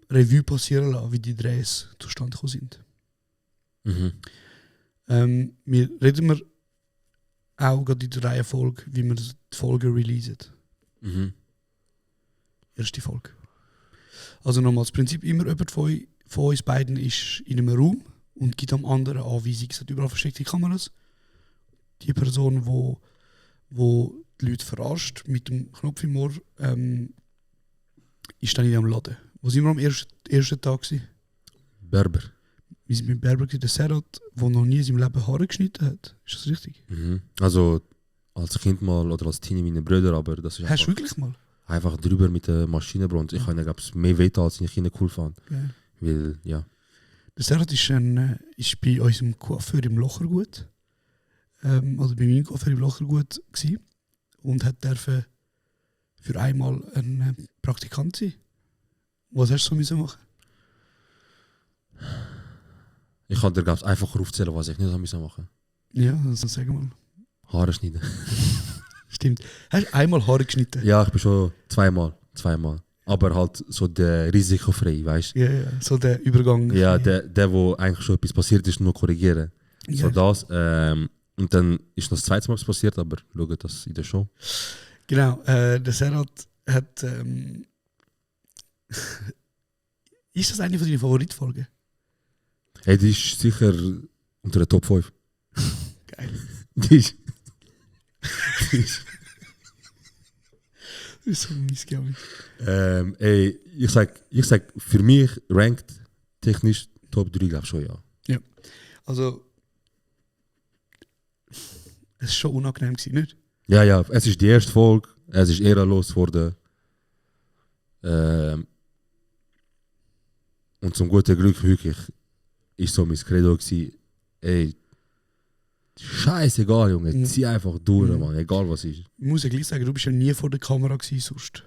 Revue passieren lassen, wie die Drehs zustande gekommen sind. Wir reden auch gerade in der Reihenfolge, wie wir die Folge releasen. Erste Folge. Also nochmal, das Prinzip immer, jemand von uns beiden ist in einem Raum und gibt am anderen Anweisungen. Es hat überall versteckte Kameras. Die Person, die die Leute verarscht mit dem Knopf im Ohr, ist dann in einem Laden. Wo sind wir am ersten Tag gewesen? Berber. Wir sind mit Berber gewesen, der Serhat, der noch nie in seinem Leben Haare geschnitten hat. Ist das richtig? Also als Kind mal oder als Teenie meine Brüder, aber das ist Hast du wirklich mal? Einfach drüber mit der Maschine und ich habe glaube mehr Weh als ich Kinder cool fand. Okay. Weil, ja. Der Serhat ist bei unserem Coiffeur im Lochergut, also bei meinem Coiffeur im Lochergut gewesen und hat dürfen für einmal ein Praktikant sein. Was hast du so müssen machen? Ich kann dir glaube ich einfacher aufzählen, was ich nicht machen musste. Ja, also sag mal. Haare schneiden. Stimmt. Hast du einmal Haare geschnitten? Ja, ich bin schon zweimal. Aber halt so der risikofrei, weißt du? Ja, so der Übergang. Ja, der wo eigentlich schon etwas passiert ist, nur korrigieren. Ja. So das. Und dann ist noch das zweite Mal was passiert, aber schaut das in der Show. Genau, der Serhat hat. Ist das eine von deinen Favoritfolgen? Hey, die ist sicher unter der Top 5. Geil. Die ist so mies, glaube ich. Ey, ich sag, für mich rankt technisch Top 3, glaube ich schon, ja. Ja. Also, es war schon unangenehm gewesen, nicht? Ja, es ist die erste Folge, es ist ehrenlos worden. Und zum guten Glück wirklich ist so mein Credo gewesen, ey, scheißegal, Junge, zieh einfach durch, Mann, egal was ist. Ich muss ja gleich sagen, du bist ja nie vor der Kamera gewesen, sonst.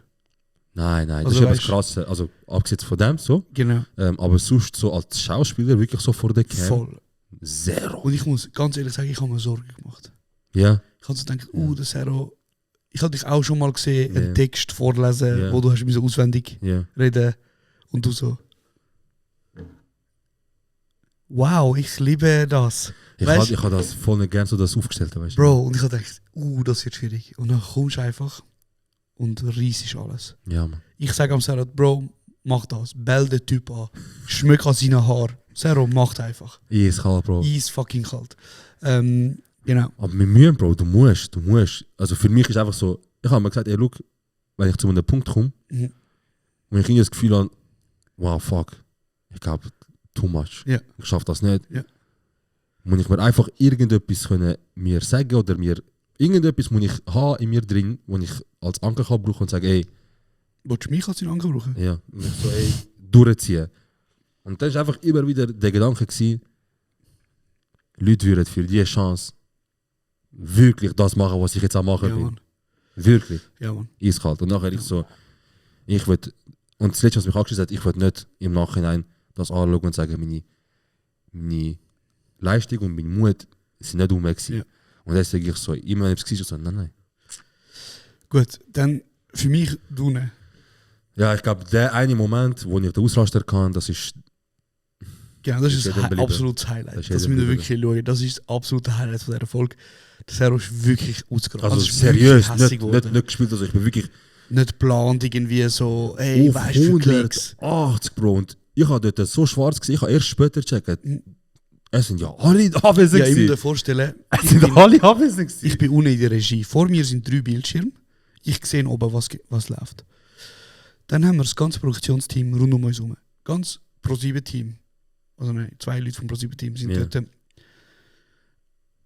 Nein, also das ist etwas Krasses. Also abgesehen von dem so. Genau. Aber sonst so als Schauspieler wirklich so vor der Cam. Voll. Zero. Und ich muss ganz ehrlich sagen, ich habe mir Sorgen gemacht. Ja. Ich habe so gedacht, der Zero. Ich habe dich auch schon mal gesehen, einen Text vorlesen, wo du hast so auswendig reden und du so. Wow, ich liebe das. Ich habe das voll nicht gern so das aufgestellt. Weißt du? Bro, und ich habe gedacht, das wird schwierig. Und dann kommst du einfach und riesig alles. Ja, Mann. Ich sage am Serhat, Bro, mach das. Bell den Typ an. Schmück an seinen Haar. Zero, macht einfach. Eiskalt, Bro. Fucking kalt. Genau. Aber mit Mühe, Bro, du musst. Also für mich ist einfach so, ich habe mir gesagt, ey, look, wenn ich zu einem Punkt komme, und ich irgendwie das Gefühl habe, wow, fuck, ich glaube, too much. Ja. Ich schaffe das nicht. Ja. Muss ich mir einfach irgendetwas können mir sagen oder mir irgendetwas muss ich haben in mir drin, wo ich als Anker kann brauchen und sagen, ey. Willst du mich als deinen Anker brauchen? Ja. Und ich so, ey, durchziehen. Und dann war einfach immer wieder der Gedanke gewesen, Leute würden für diese Chance wirklich das machen, was ich jetzt am machen bin. Mann. Wirklich. Ja, Mann. Eiskalt. Und nachher ich so, und das Letzte, was mich angeschissen hat, ich will nicht im Nachhinein das anschauen und sagen, meine Leistung und mein Mut sind nicht gewesen. Ja. Und deswegen ich so, immer wenn ich es gesehen habe, so, nein. Gut, dann für mich Dune. Ja, ich glaube, der eine Moment, wo ich den Ausraster kann, das ist Genau, das ist jedem ein bleiben. absolutes Highlight. Das ist Das jedem müssen wir bleiben. wirklich schauen. Das ist das absolute Highlight von dieser Folge. Der Sero ist wirklich ausgerastet. Also es ist seriös, wirklich hässig nicht gespielt, also ich bin wirklich nicht geplant irgendwie so, ey, auf weißt du, für Klicks. 180 Bro. Und ich habe dort so schwarz gesehen, ich habe erst später gecheckt. Es sind ja alle anwesend Ja, ich muss dir gewesen. vorstellen, Es sind alle anwesend gewesen. ich bin unten in der Regie. Vor mir sind 3 Bildschirme. Ich sehe oben, was läuft. Dann haben wir das ganze Produktionsteam rund um uns herum. Ganz Pro7-Team. Also nein, 2 Leute vom Pro7-Team sind Ja. dort.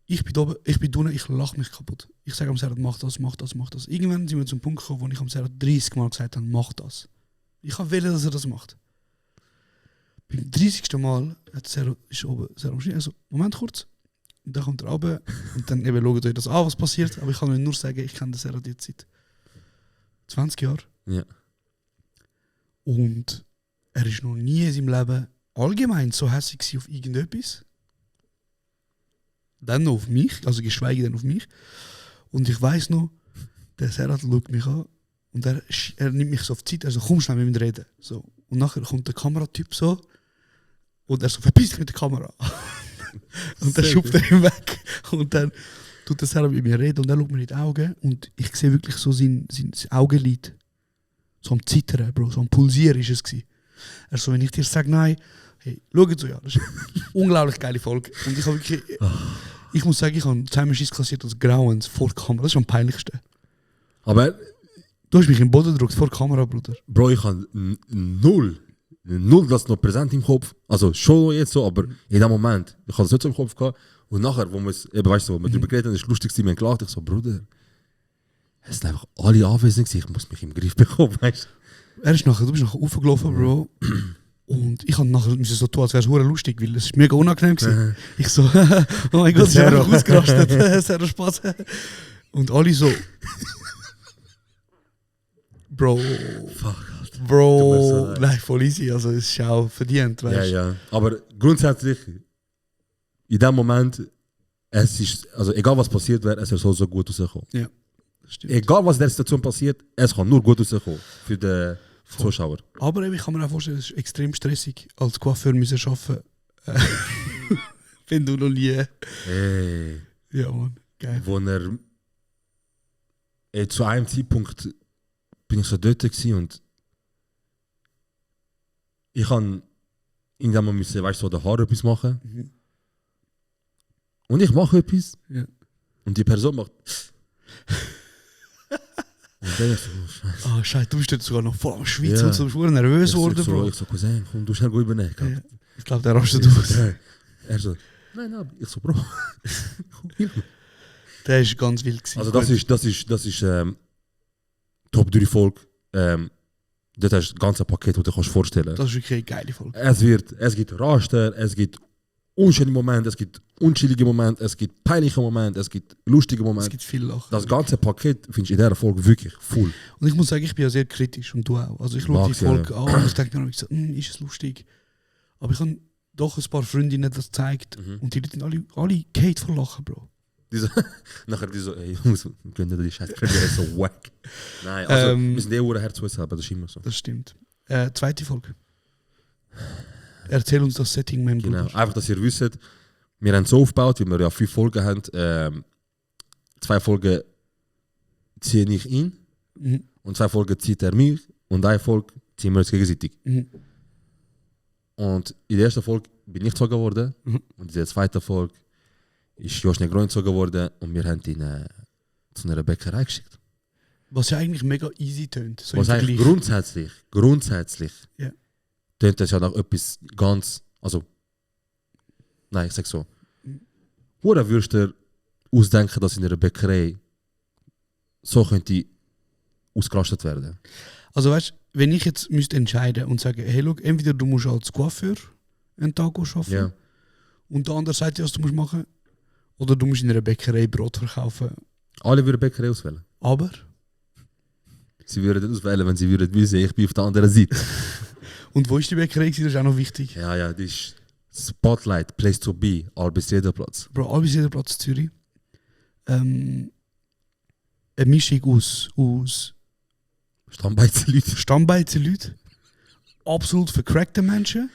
Ich bin oben, ich bin unten, ich lache mich kaputt. Ich sage am Serhat, mach das, mach das, mach das. Irgendwann sind wir zum Punkt gekommen, wo ich am Serhat 30 Mal gesagt habe, mach das. Ich habe wollen, dass er das macht. Beim 30. Mal hat Serhat, ist oben Serhat am Schnee, also Moment kurz. Und dann kommt er runter und dann eben schaut euch das an, was passiert. Aber ich kann euch nur sagen, ich kenne den Serhat jetzt seit 20 Jahren. Ja. Und er ist noch nie in seinem Leben allgemein so hässlich gewesen auf irgendetwas. Dann noch auf mich, also geschweige denn auf mich. Und ich weiss noch, der Serhat schaut mich an und er nimmt mich so auf die Zeit, also komm schnell mit mir reden. So. Und nachher kommt der Kameratyp so und er so, verpiss dich mit der Kamera. Und dann schubst er ihn weg. Und dann tut der Serhat mit mir reden und er schaut mir in die Augen und ich sehe wirklich so sein Augenlid. So am Zittern, Bro, so am Pulsieren ist es gewesen. Er so, wenn ich dir sage nein, hey, schau so, ja, das ist eine unglaublich geile Folge. Und ich habe wirklich, ich muss sagen, ich habe zweimal Schiss kassiert als Grauens vor der Kamera. Das ist am peinlichsten. Aber Du hast mich im Boden gedrückt vor der Kamera, Bruder. Bro, ich habe null das noch präsent im Kopf. Also schon jetzt so, aber in dem Moment, ich habe das nicht so im Kopf gehabt. Und nachher, wo wir es, eben weißt du, wo wir drüber geredet haben, ist lustig gewesen, wir haben gelacht. Ich so, Bruder, es sind einfach alle anwesend gewesen, ich muss mich im Griff bekommen, weißt Du bist nachher aufgelaufen, Bro. Und ich habe nachher müssen so tun, als wäre es hure lustig, weil es ist mega unangenehm gewesen. Ich so, oh mein Gott, ich habe einfach ausgerastet. Sehr Spaß. Und alle so, Bro, Fuck, Bro, nein, voll easy, also es ist auch verdient, Ja, weißt du. ja. Aber grundsätzlich, in dem Moment, es ist, also egal was passiert wäre, es soll so gut rauskommen. Ja, das stimmt. Egal was in der Situation passiert, es kann nur gut rauskommen für den Zuschauer. Aber eben, ich kann mir auch vorstellen, es ist extrem stressig, als Coiffeur müssen arbeiten. Wenn du noch nie. Hey. Ja, Mann, geil. Wo zu einem Zeitpunkt bin ich so dort gewesen und ich kann irgendwann müssen, weißt du, so der Haar etwas machen. Mhm. Und ich mache etwas. Ja. Und die Person macht. Und dann ich so, oh, Scheiße. Ah, Scheiße, du bist jetzt sogar noch voll am Schweiz Ja. und so, bist du nervös Ich geworden, Bro. so, Cousin, komm, du schnell übernehmen. Ja. Ich glaube, der rastet Ich so, aus. Er so, nein, ich so, Bro. Der ist ganz wild gewesen. Also das ist Top 3 Folge. Das ist das ganze Paket, das du dir vorstellen kannst. Das ist wirklich eine geile Folge. Es gibt Raster, es gibt unschöne Momente, es gibt unschuldige Momente, es gibt peinliche Momente, es gibt lustige Es Momente. gibt viel Lachen. Das ganze Paket finde ich in dieser Folge wirklich full. Und ich muss sagen, ich bin ja sehr kritisch und du auch. Also ich schaue die Mag's, ja. Folge an und ich denke mir so, ist es lustig. Aber ich habe doch ein paar Freundinnen das gezeigt und die Leute sind alle Kate vor Lachen, Bro. Nachher die so, ey Jungs, wir können die Scheiße, die ist so wack. Nein, also wir sind eh Herz zu uns haben, das ist immer so. Das stimmt. Zweite Folge. Erzähl uns das Setting, mein Genau, Bruder. einfach, dass ihr wisst, wir haben es so aufgebaut, weil wir ja 5 Folgen haben. 2 Folgen ziehe ich ihn Mhm. und 2 Folgen zieht er mich und 1 Folge ziehen wir uns gegenseitig. Mhm. Und in der ersten Folge bin ich gezogen worden und in der zweiten Folge ist Josh Negron gezogen worden und wir haben ihn zu einer Bäckerei geschickt. Was ja eigentlich mega easy tönt. So Was im eigentlich Vergleich. grundsätzlich Ja. tönt das ja nach etwas ganz, also, nein, ich sag so. Oder würdest du dir ausdenken, dass in einer Bäckerei so könnte ausgerastet werden? Also weißt du, wenn ich jetzt müsste entscheiden und sagen, hey, look, entweder du musst als Coiffeur einen Tag arbeiten Ja. und der andere sagt dir, was du musst machen, oder du musst in einer Bäckerei Brot verkaufen. Alle würden Bäckerei auswählen. Aber, Sie würden das auswählen, wenn sie würden wissen, ich bin auf der anderen Seite. und wo ist die Bäckerei gewesen? Das ist auch noch wichtig. Ja, das ist Spotlight, Place to be, Albis Platz. Bro, Albis Platz Zürich. Eine Mischung aus Stammbeizenleute. Stammbeizenleuten, absolut vercrackte Menschen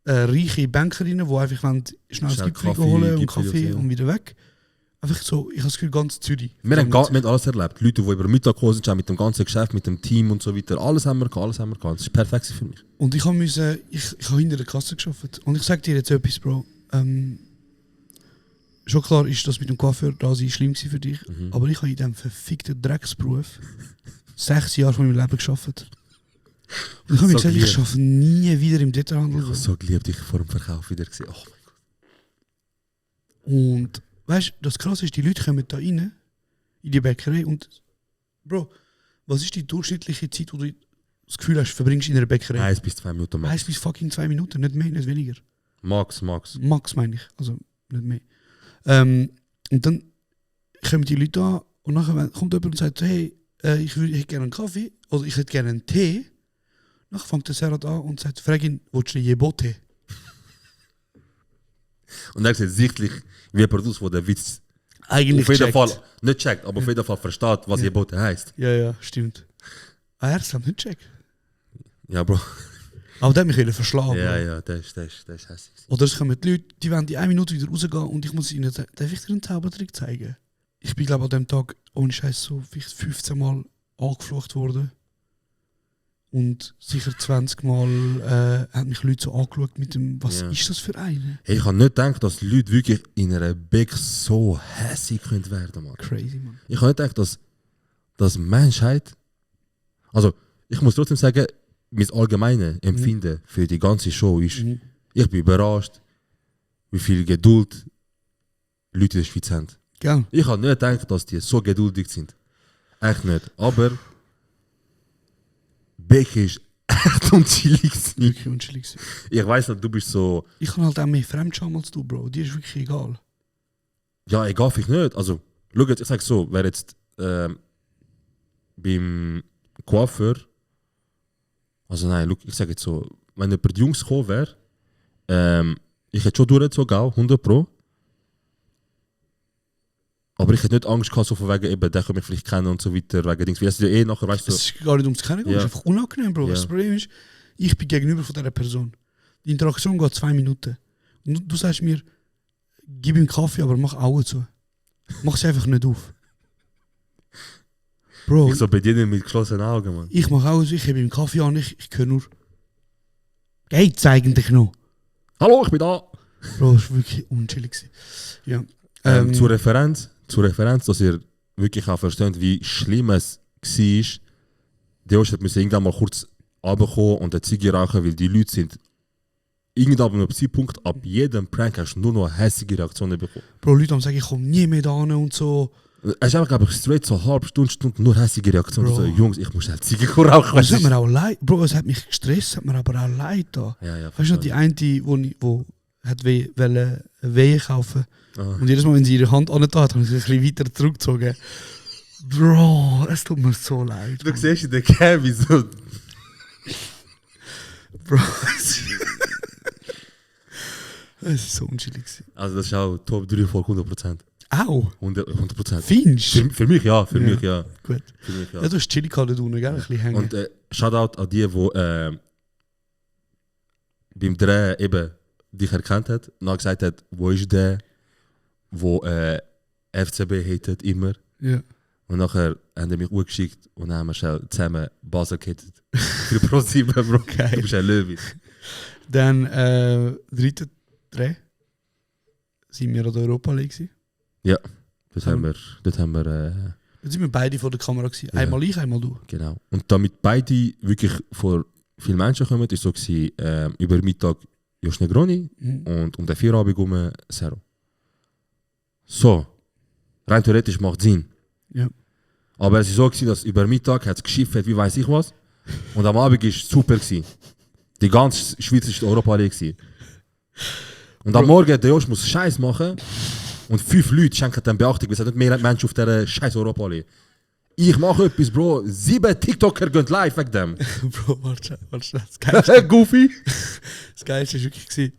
reiche Bankerinnen, die einfach schnell ein Gipfel holen und Kaffee und wieder weg. Einfach so, ich habe das Gefühl, ganz Zürich. Wir haben alles erlebt. Leute, die über Mittag gekommen sind, mit dem ganzen Geschäft, mit dem Team und so weiter. Alles haben wir gehabt. Das war perfekt für mich. Und ich habe hinter der Kasse gearbeitet. Und ich sage dir jetzt etwas, Bro. Schon klar ist das mit dem Coiffeur da schlimm für dich. Aber ich habe in diesem verfickten Drecksberuf 6 Jahre von meinem Leben gearbeitet. Und ich habe mir gesagt, ich arbeite nie wieder im Detailhandel. Ich habe so geliebt, dich vor dem Verkauf wieder gesehen. Oh mein Gott. Und weißt du, das Krasse ist, die Leute kommen da rein, in die Bäckerei und Bro, was ist die durchschnittliche Zeit, wo du das Gefühl hast, verbringst in einer Bäckerei? 1 bis 2 Minuten max. 1 bis fucking 2 Minuten, nicht mehr, nicht weniger. Max. Max meine ich, also nicht mehr. Und dann kommen die Leute an und nachher kommt jemand und sagt, hey, ich hätte gerne einen Kaffee oder ich hätte gerne einen Tee. Nachher fängt der Serhat an und sagt, frag ihn, willst du einen Jebote? Und er sieht sichtlich, wie ein Produkt, wo der Witz eigentlich auf jeden Fall nicht checkt, aber auf jeden Fall versteht, was Jebote heisst. Ja, stimmt. Er hat es nicht checkt. Ja, Bro. Aber der hat mich verschlagen. Ja, das ist hässlich. Oder es kommen die Leute, die wollen in 1 Minute wieder rausgehen und ich muss ihnen sagen, darf ich dir einen Zaubertrick zeigen? Ich bin, glaube ich, an dem Tag ohne Scheiß so vielleicht 15 Mal angeflucht worden. Und sicher 20 Mal haben mich Leute so angeschaut mit dem, was ist das für eine? Hey, ich habe nicht gedacht, dass Leute wirklich in einer Bäck so hässlich werden können, Mann. Crazy, man. Ich habe nicht gedacht, dass Menschheit... Also, ich muss trotzdem sagen, mein allgemeines Empfinden für die ganze Show ist, ich bin überrascht, wie viel Geduld Leute in der Schweiz haben. Gell? Ich habe nicht gedacht, dass die so geduldig sind. Echt nicht. Aber Bäck ist echt unchillig. Wirklich unchillig. Ich weiss nicht, du bist so... Ich kann halt auch mehr Fremdscham als du, Bro. Die ist wirklich egal. Ja, egal ich nicht. Also, schau jetzt, ich sag so, wer jetzt beim Coiffeur... Also nein, look, ich sage jetzt so, wenn jemand Jungs gekommen wäre, ich hätte schon durchgezogen, 100 Pro. Aber ich hätte nicht Angst gehabt, so von wegen, eben, der kann mich vielleicht kennen und so weiter, wegen Dings. Wie hast du ja nachher, weißt du... Es ist gar nicht ums Kennen, es ist einfach unangenehm, Bro. Das Problem ist, ich bin gegenüber von dieser Person. Die Interaktion geht 2 Minuten. Und du sagst mir, gib ihm Kaffee, aber mach Augen zu. Mach sie einfach nicht auf. Bro, ich so bedienen mit geschlossenen Augen, Mann. Ich mache Augen zu, ich habe ihm Kaffee an, ich höre nur... Geht's eigentlich noch? Hallo, ich bin da! Bro, das war wirklich unchillig. Ja. Zur Referenz, dass ihr wirklich auch versteht, wie schlimm es war. Der Josh musste irgendwann mal kurz runterkommen und eine Ziege rauchen, weil die Leute sind irgendwann ab einem Zeitpunkt, ab jedem Prank hast du nur noch hässliche Reaktionen bekommen. Bro, Leute haben gesagt, ich komme nie mehr da hin und so. Es ist einfach, glaube ich, straight so eine halbe Stunde nur hässliche Reaktionen. So, Jungs, ich muss halt Ziege rauchen. Es hat mir auch leid, Bro, es hat mich gestresst, es hat mir aber auch leid da. Ja, weißt du noch, die eine, die hat Wehen kaufen. Und jedes Mal, wenn sie ihre Hand angetan hat, haben sie sich ein bisschen weiter zurückgezogen. Bro, es tut mir so leid. Du siehst in der Cam, wie so... Bro, es ist so unchillig. Also das ist auch Top 3 von 100%. Auch? 100%. Findest du? Für mich ja, für mich ja. Gut. Für mich, ja. Ja, du hast chillig dort unten, gell? Ein bisschen hängen. Und Shoutout an die, die beim Dreh eben dich erkannt hat und dann gesagt hat, wo ist der, wo FCB hatet immer. Ja. Und nachher haben die mich geschickt und dann haben wir schnell zusammen Basel gehatet. Für Pro7, Bro. Geil. Du bist ein Löwe. Dann, dritte Dreh, sind wir an der Europa League. Ja, dort haben wir... Jetzt sind wir beide vor der Kamera gewesen. Ja. Einmal ich, einmal du. Genau. Und damit beide wirklich vor vielen Menschen kommen, ist so gewesen, über Mittag Josh Negroni und um den Feierabend herum Zero. So, rein theoretisch macht Sinn. Ja. Aber es war so gewesen, dass über Mittag hat es geschifft, wie weiß ich was. Und am Abend war es super gewesen. Die ganze Schweiz war Europa League gewesen. Und am Morgen, der Josh muss Scheiß machen. Und 5 Leute schenken dann Beachtung, weil es nicht mehr Menschen auf dieser scheiß Europa League. Ich mache etwas, Bro. 7 TikToker gehen live wegen dem. Bro, warte. Das Geilste. Goofy. Das Geilste war wirklich,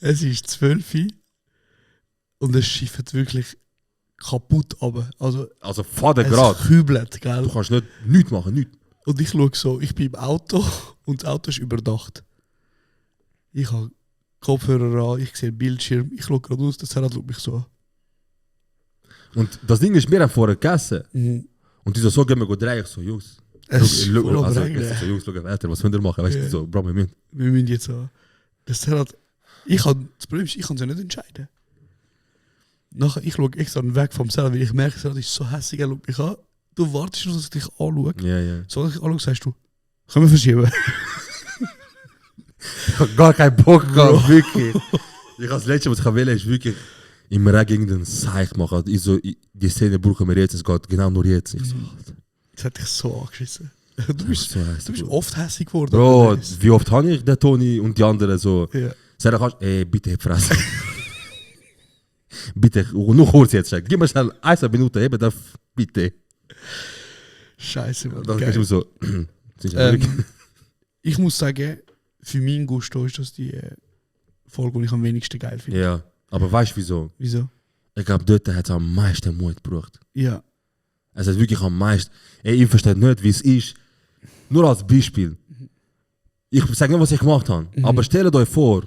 es ist 12 Uhr und es schifft wirklich kaputt runter. Also Vatergrad. Es kübelt, gell? Du kannst nichts machen, nichts. Und ich schaue so, ich bin im Auto und das Auto ist überdacht. Ich habe Kopfhörer an, ich sehe den Bildschirm, ich schaue gerade aus, der Serhat schaut mich so an. Und das Ding ist, wir haben vorher gegessen. Mhm. Und die so, gehen wir drehen. Ich so, Jungs. Es ist Schau, voll also, überregelt. ich so, Jungs, schau, Alter, was wollen wir machen? Weißt du, so, Bro, wir müssen. Wir müssen jetzt so. Das Serhat, das Problem ist, ich kann es ja nicht entscheiden. Nachher, ich schaue extra weg vom Serhat, weil ich merke, Serhat ist so hässlich, er schaut mich an. Du wartest nur, dass ich dich anschaue. Ja. So, dass ich anschaue, sagst du, können wir verschieben? Ich habe gar keinen Bock gehabt, wirklich. Ich habe das Letzte, was ich will, ist wirklich im Regen den Seich machen. Ich so, die Szene brauchen wir jetzt, es geht genau nur jetzt. Ich so, Das hat dich so angeschissen. Du bist so oft hässlich geworden. Bro, wie oft habe ich den Toni und die anderen so? Ja. Sag kannst bitte Fresse. Bitte, nur kurz jetzt. Gib mir schnell 1 Minute, eben das, bitte. Scheiße, Mann. Dann Geil. kannst du so. Ich muss sagen, für meinen Gusto ist das die Folge, die ich am wenigsten geil finde. Ja, aber weißt du wieso? Wieso? Ich glaube, dort hat es am meisten Mut gebraucht. Ja. Es hat wirklich am meisten. Ich verstehe nicht, wie es ist. Nur als Beispiel. Ich sage nicht, was ich gemacht habe. Aber stellt euch vor,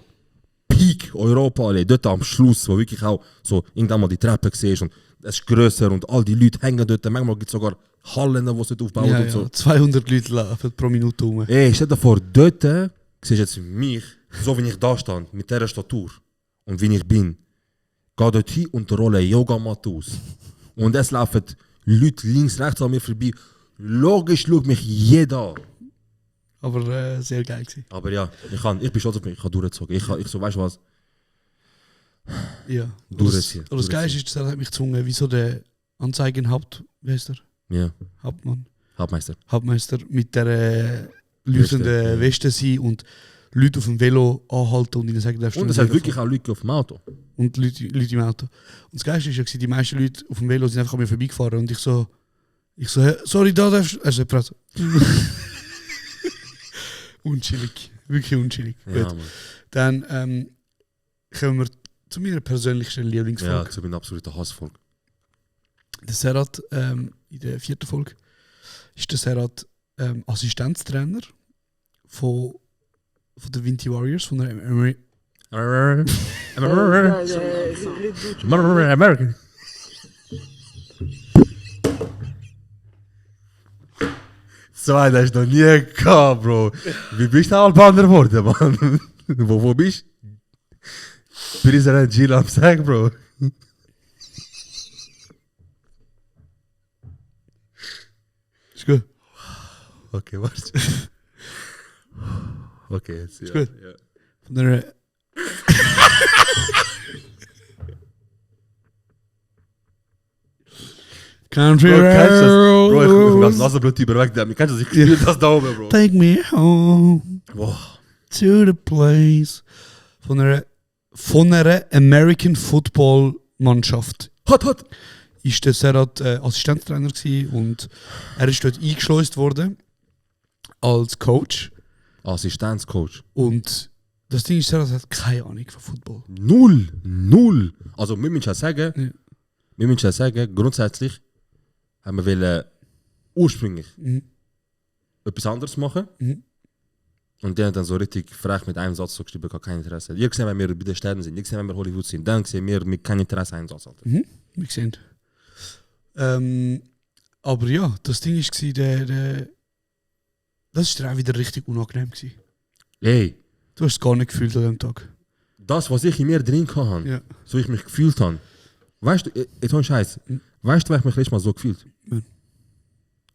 Peak Europa, dort am Schluss, wo wirklich auch so irgendwann mal die Treppe siehst und es ist grösser und all die Leute hängen dort. Manchmal gibt es sogar Hallen, die sie aufbauen Ja, und so. 200 Leute laufen pro Minute rum. Ey, stell dir vor, dort siehst du jetzt mich, so wie ich da stand, mit dieser Statur und wie ich bin. Geh dort hin und rolle Yogamatte aus. Und es laufen Leute links, rechts an mir vorbei. Logisch schaut mich jeder an. Aber sehr geil gewesen. Aber ja, ich bin stolz auf mich, ich habe durchgezogen. Ich so, weißt du was? Ja. Durchziehen. Aber das Geilste ist, er hat mich gezwungen, wieso der Anzeigenhauptmeister, Ja, Hauptmann, Hauptmeister. mit der leuchtenden Weste sein und Leute auf dem Velo anhalten und ihnen sagen, darfst du Und nicht es hat Velo wirklich fahren? auch Leute auf dem Auto. Und Leute im Auto. Und das Geilste ist ja, die meisten Leute auf dem Velo sind einfach an mir vorbeigefahren und ich so, sorry, da darfst du. Also, unchillig. Wirklich unchillig. Ja, Gut. Mann. Dann kommen wir zu meiner persönlichsten Lieblingsfolge. Ja, zu meiner absoluten Hassfolge. Der Serhat, in der 4. Folge, ist der Serhat Assistenztrainer von der Vinti Warriors, von der American. So einen hast du noch nie gehabt, Bro. Wie bist du Albaner geworden, Mann? Wo bist du? Präsident Gil am Sack, Bro. Ist gut. Okay, warte. Okay, jetzt. Ist Ja, gut. ja. Von der Country Bro, kennst du das? Bro, ich Roads, lass Nasenblut überweg. Kennst du das? Ich spiele das da oben, Bro. take me home Boah. to the place. Von einer American Football Mannschaft Hot. ist der Serhat Assistenztrainer gewesen und er ist dort eingeschleust worden als Coach. Assistenzcoach. Und das Ding ist, Serhat hat keine Ahnung von Football. Null. Also, wir müssen Ja. sagen, grundsätzlich haben wir wollen ursprünglich etwas anderes machen. Mhm. Und die haben dann so richtig frech mit einem Satz so geschrieben, gar kein Interesse. Ihr gesehen, wenn wir bei den Sternen sind, ihr gesehen, wenn wir Hollywood sind, dann sehen wir mit kein Interesse einen Satz. Alter. Wir sehen. Aber ja, das Ding war, das war auch wieder richtig unangenehm gewesen. Ey, Du hast es gar nicht gefühlt an dem Tag. das, was ich in mir drin hatte, Ja. so ich mich gefühlt habe. Weißt du, jetzt ein Scheiß. Weißt du, wer ich mich letztes Mal so gefühlt? Wen?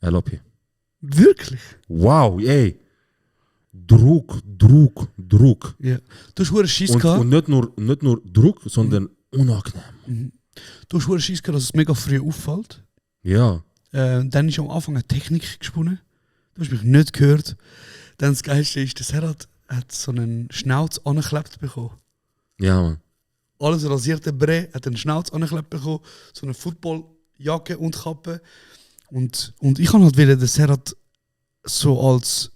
Lopi. Wirklich? Wow, ey. Druck. Ja. Du hast verdammt Schiss Und gehabt. nicht nur Druck, sondern unangenehm. Du hast verdammt Schiss gehabt, dass es mega früh auffällt. Ja. Dann ist am Anfang eine Technik gesponnen. Du hast mich nicht gehört. Dann das Geilste ist, dass er hat so einen Schnauz angeklebt bekommen. Ja, Mann. Alles rasierte Bre, hat einen Schnauz angeklebt bekommen, so eine Footballjacke und Kappe. Und ich kann halt wieder, dass er so als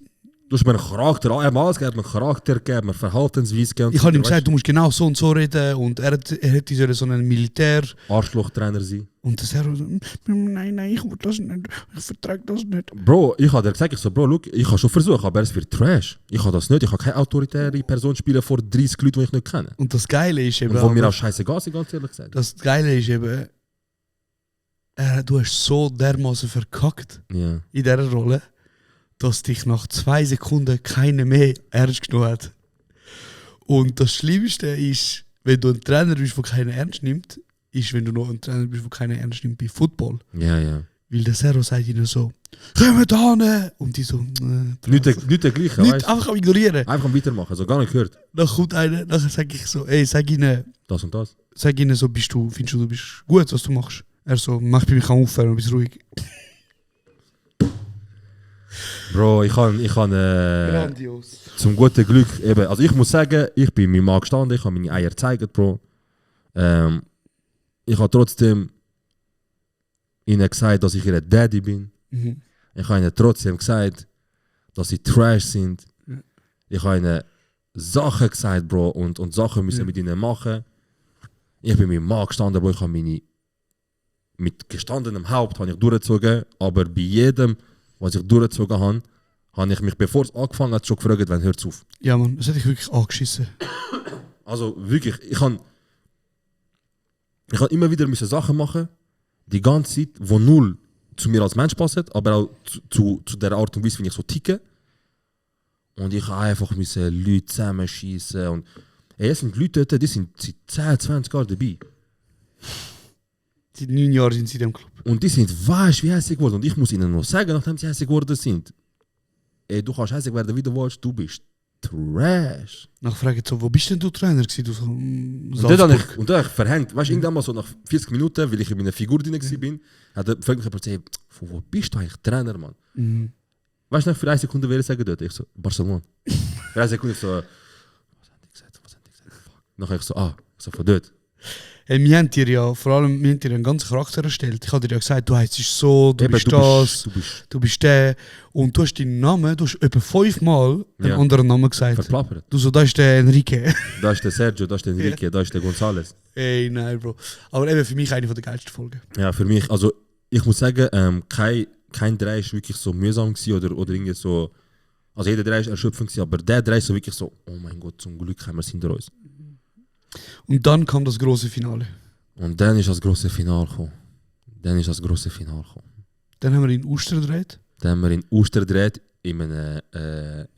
Du hast mir einen Charakter, er hat mir alles gegeben, einen Charakter gegeben, eine Verhaltensweise gegeben. Ich habe ihm gesagt, du musst genau so und so reden und er hätte so einen Militär... Arschloch-Trainer sein. Und das er so, nein, ich will das nicht, ich vertrage das nicht. Bro, ich habe dir gesagt, look, ich habe schon versucht, aber es wird Trash. Ich habe das nicht, ich habe keine autoritäre Person spielen vor 30 Leuten, die ich nicht kenne. Und das Geile ist eben... Und wo mir auch scheißegal sind, ganz ehrlich gesagt. Das Geile ist eben... du hast so dermaßen verkackt in dieser Rolle, dass dich nach 2 Sekunden keiner mehr ernst genommen hat. Und das Schlimmste ist, wenn du ein Trainer bist, der keiner ernst nimmt, ist, wenn du noch ein Trainer bist, der keiner ernst nimmt bei Football. Ja. Weil der Serro sagt ihnen so, komm da hin! Und die so, nicht der gleiche, nicht einfach ignorieren. Einfach weitermachen, so gar nicht gehört. Dann kommt einer, nachher sage ich so, ey, sag ihnen... Das und das. Sag ihnen so, findest du bist gut, was du machst? Er so, mach bei mir aufhören und bist ruhig. Bro, ich kann Grandios. Zum guten Glück eben, also ich muss sagen, ich bin mit meinem Mann gestanden, ich habe meine Eier gezeigt, Bro. Ich habe trotzdem ihnen gesagt, dass ich ihr Daddy bin. Mhm. Ich habe ihnen trotzdem gesagt, dass sie Trash sind. Ja. Ich habe ihnen Sachen gesagt, Bro, und Sachen müssen mit ihnen machen. Ich bin mit meinem Mann gestanden, Bro, ich habe meine mit gestandenem Haupt habe ich durchgezogen, aber bei jedem, was ich durchgezogen habe ich mich, bevor es angefangen hat, schon gefragt, wann hört es auf. Ja, Mann, das hätte ich wirklich angeschissen. Also wirklich, ich kann immer wieder Sachen machen, die ganze Zeit, die null zu mir als Mensch passen, aber auch zu der Art und Weise, wie ich so ticke. Und ich habe einfach Leute zusammenschießen. Und es sind Leute dort, die sind seit 10, 20 Jahren dabei. Seit 9 Jahren sind sie in dem Club. Und die sind weißt wie hässlich geworden. Und ich muss ihnen noch sagen, nachdem sie hässlich geworden sind, ey, du kannst hässlich werden, wie du willst, du bist Trash. Nachher frage ich so, wo bist denn du Trainer gewesen? Du so, und dann habe ich verhängt. Weißt du, irgendwann mal so nach 40 Minuten, weil ich in meiner Figur drin war, hat er gefragt, hey, wo bist du eigentlich Trainer, Mann? Mhm. Weißt du noch, für 1 Sekunde will ich sagen dort? Ich so, Barcelona. Für 1 Sekunde so, was haben die gesagt? Fuck. Nachher ich so, von dort. Hey, wir haben dir einen ganzen Charakter erstellt. Ich habe dir ja gesagt, du heisst so, du Eben, bist das, du bist der. Und du hast deinen Namen, du hast etwa 5-mal einen anderen Namen gesagt. Verplappert. Du so, da ist der Enrique. Da ist der Sergio, da ist der Enrique, da ist der González. Ey, nein, Bro. Aber eben für mich eine der geilsten Folgen. Ja, für mich, also ich muss sagen, kein Dreh ist wirklich so mühsam gewesen oder irgendwie so. Also jeder Dreh ist erschöpfend gewesen, aber der Dreh ist so wirklich so, oh mein Gott, zum Glück haben wir es hinter uns. Und dann kam das große Finale. Und dann ist das große Finale gekommen. Dann haben wir in Uster gedreht. In einem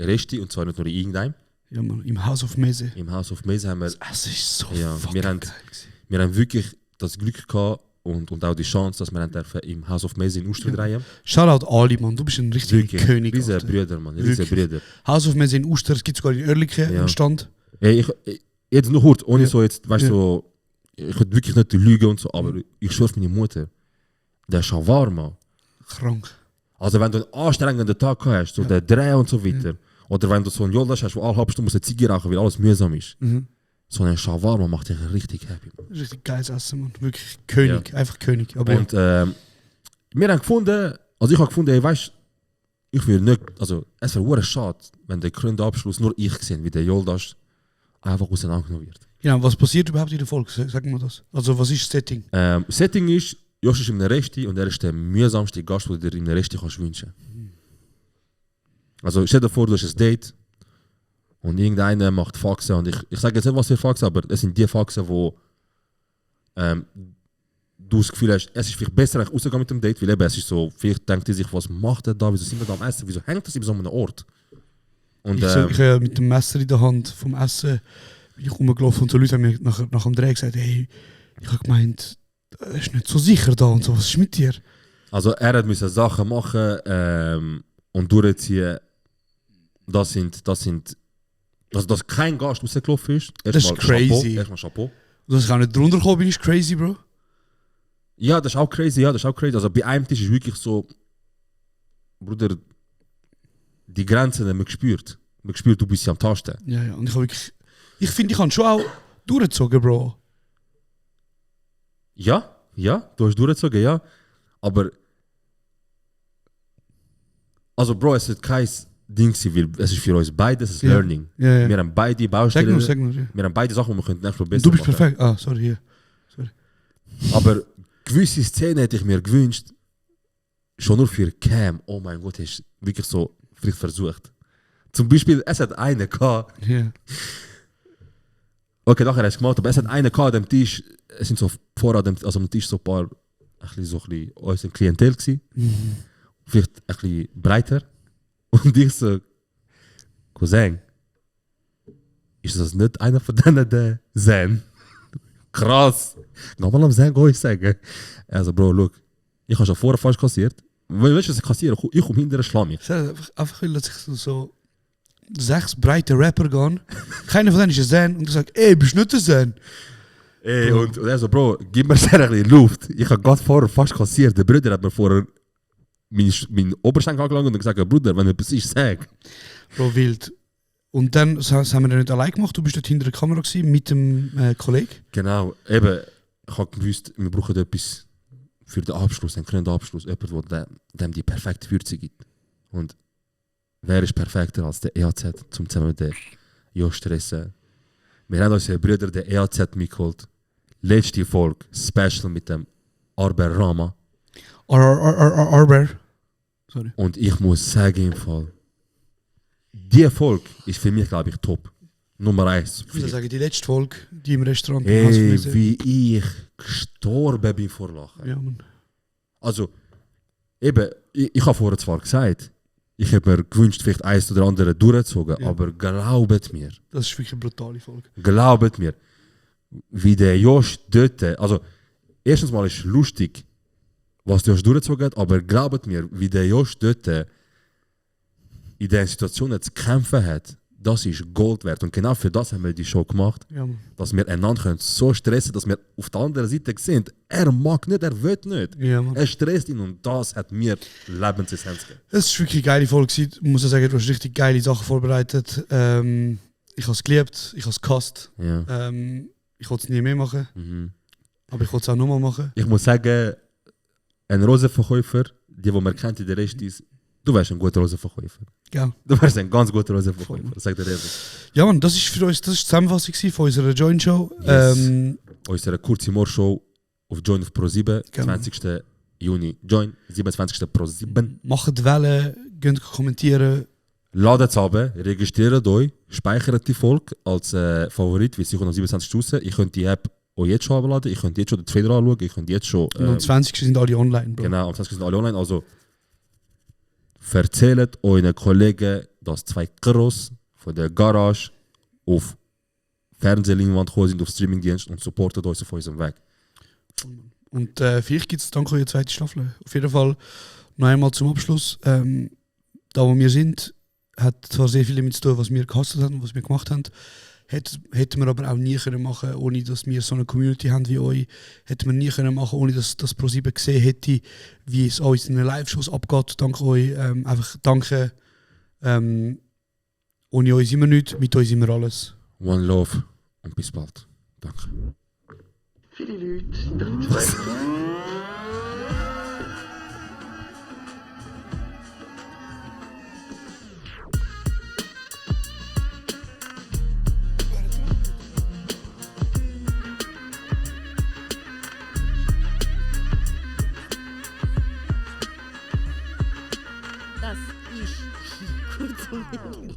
Resti, und zwar nicht nur in irgendeinem. Ja, Mann, im House of Mese. Im House of Mese haben wir... Das ist so wir haben wirklich das Glück gehabt und auch die Chance, dass wir dürfen im House of Mese in Uster drehen. Shoutout Ali, Mann, du bist ein richtiger König. Riese Brüder, Mann, riese Brüder. House of Mese in Uster, es gibt sogar in Oerlikon einen Stand. Hey, jetzt nur kurz, ohne so jetzt, weißt du, so, ich will wirklich nicht lügen und so, aber ich schwöre meine Mutter, der Shawarma. Krank. Also wenn du einen anstrengenden Tag hast, so der Dreh und so weiter, oder wenn du so einen Joldas hast, wo alle halbe Stunde eine Ziege rauchen, weil alles mühsam ist, so ein Shawarma macht dich richtig happy. Richtig geiles Essen, Mann. Wirklich König, einfach König. Aber und wir haben gefunden, also ich habe gefunden, hey, weißt du, ich will nicht, also es wäre schade, wenn der Gründerabschluss nur ich gesehen, wie der Joldas einfach auseinandergenommen wird. Genau, was passiert überhaupt in der Folge? Sag mal das. Also was ist das Setting? Setting ist, Josh ist in einem Resti und er ist der mühsamste Gast, den du dir in einem Resti kannst wünschen. Also stell dir vor, du hast ein Date und irgendeiner macht Faxen und ich sage jetzt nicht, was für Faxen, aber es sind die Faxen, wo du das Gefühl hast, es ist vielleicht besser eigentlich rausgehen mit dem Date, weil eben es ist so, vielleicht denkt er sich, was macht er da, wieso sind wir da am Essen, wieso hängt das in so einem Ort? Und, ich habe mit dem Messer in der Hand vom Essen bin ich rumgelaufen und so Leute haben mir nach dem Dreh gesagt, hey, ich habe gemeint, er ist nicht so sicher da und so, was ist mit dir? Also er musste Sachen machen und durchziehen, dass kein Gast rausgelaufen ist. Das ist crazy. Erstmal Chapeau. Dass ich auch nicht drunter gekommen bin, ist crazy, Bro. Ja, das ist auch crazy, Also bei einem Tisch ist wirklich so, Bruder, die Grenzen haben wir gespürt. Man spürt, du bist ja am Tasten. Ja, und ich finde, ich habe schon auch durchgezogen, Bro. Ja, du hast durchgezogen, ja. Aber, also Bro, es hat kein Ding gewesen, weil es ist für uns beides ein Learning. Ja. Wir haben beide Baustellen. Sag nur, ja. Wir haben beide Sachen, die wir können besser Du bist machen. perfekt. Ah, sorry, hier. Aber gewisse Szenen hätte ich mir gewünscht, schon nur für Cam. Oh mein Gott, hast du wirklich so vielleicht versucht. Zum Beispiel, es hat einen gehabt. Ja. Okay, nachher hast du gemacht, aber es hat einen gehabt an dem Tisch. Es sind so vor an dem, also am Tisch so ein paar, so ein bisschen unser Klientel gewesen. Vielleicht ein bisschen breiter. Und ich so, Cousin, ist das nicht einer von denen, der Zen? Krass. Nochmal am Zen ich sagen. Also, Bro, look, ich habe schon vorher falsch kassiert. Weißt du, was ich kassiere? Ich komme hinterher Schlammi. Einfach will, dass ich so 6 breite Rapper gehen. Keiner von denen ist ein Zen. Und ich sage, ey, bist du nicht ein Zen? Ey, und er so, Bro, gib mir sehr ein bisschen Luft. Ich habe gerade vorher fast kassiert. Der Bruder hat mir vorher meinen Oberschenkel angelangt und gesagt, Bruder, wenn du etwas ist, sag. Bro, wild. Und dann das haben wir nicht allein gemacht. Du bist dort hinter der Kamera gewesen, mit dem Kollegen. Genau, eben. Ich habe gewusst, wir brauchen etwas für den Abschluss, einen kleinen Abschluss. Jemand, der dem die perfekte Würze gibt. Und wer ist perfekter als der EAZ, zum zusammen mit der Josh stressen? Wir haben unsere Brüder der EAZ mitgeholt. Letzte Folge, Special mit dem Arber Rama. Arber. Sorry. Und ich muss sagen, im Fall, die Folge ist für mich, glaube ich, top. Nummer 1. Ich würde sagen, die letzte Folge, die im Restaurant. Hey, wie ich gestorben bin vor Lachen. Ja, Mann. Also, eben, ich habe vorher zwar gesagt, ich habe mir gewünscht, vielleicht eins oder andere durchzuzogen, Ja. aber glaubet mir. Das ist wirklich eine brutale Folge. Glaubet mir, wie der Josh dort, also, erstens mal ist es lustig, was der Josh durchgezogen hat, aber glaubet mir, wie der Josh dort in der Situation zu kämpfen hat, das ist Gold wert. Und genau für das haben wir die Show gemacht, Ja, Mann. dass wir einander können so stressen, dass wir auf der anderen Seite sind. Er mag nicht, er will nicht. Ja, Mann. Er stresst ihn und das hat mir Lebensessenz gegeben. Es war wirklich eine geile Folge. Ich muss sagen, du hast richtig geile Sachen vorbereitet. Ich habe es geliebt, ich habe es gehasst. Ja. Ich wollte es nie mehr machen, aber ich wollte es auch nochmal machen. Ich muss sagen, ein Rosenverkäufer, die man kennt in der Rest ist, du wärst ein guter Rosenverkäufer. Ja. Du wärst ein ganz guter Rosenverkäufer, sag dir ehrlich. Ja, Mann, das ist für uns das ist die Zusammenfassung von unserer Joint Show. Yes. Unsere kurze Humor-Show auf Join auf Pro7, Genau. 20. Juni. Join, 27. Pro7. Macht Wellen, könnt kommentieren. Ladet es ab, registriert euch, speichert die Folge als Favorit, weil sie kommt am 27. raus. Ich könnt die App auch jetzt schon abladen, ich könnt jetzt schon den Trailer anschauen, ich könnt jetzt schon... Und am 20. sind alle online, Bro. Genau, am 20. sind alle online, also erzählt euren Kollegen, dass 2 Kros von der Garage auf Fernsehleinwand gekommen sind, auf Streamingdienst und supportet uns auf unserem Weg. Und vielleicht gibt es dann eine zweite Staffel. Auf jeden Fall noch einmal zum Abschluss. Da wo wir sind, hat zwar sehr viel damit zu tun, was wir gehasst haben und was wir gemacht haben. Hätten wir aber auch nie können machen, ohne dass wir so eine Community haben wie euch. Hätten wir nie können machen, ohne dass das Pro7 gesehen hätte, wie es uns in den Live-Shows abgeht. Danke euch. Einfach danke. Ohne euch sind wir nichts, mit euch sind wir alles. One Love und bis bald. Danke. Viele Leute sind ein bisschen Das ist kurz und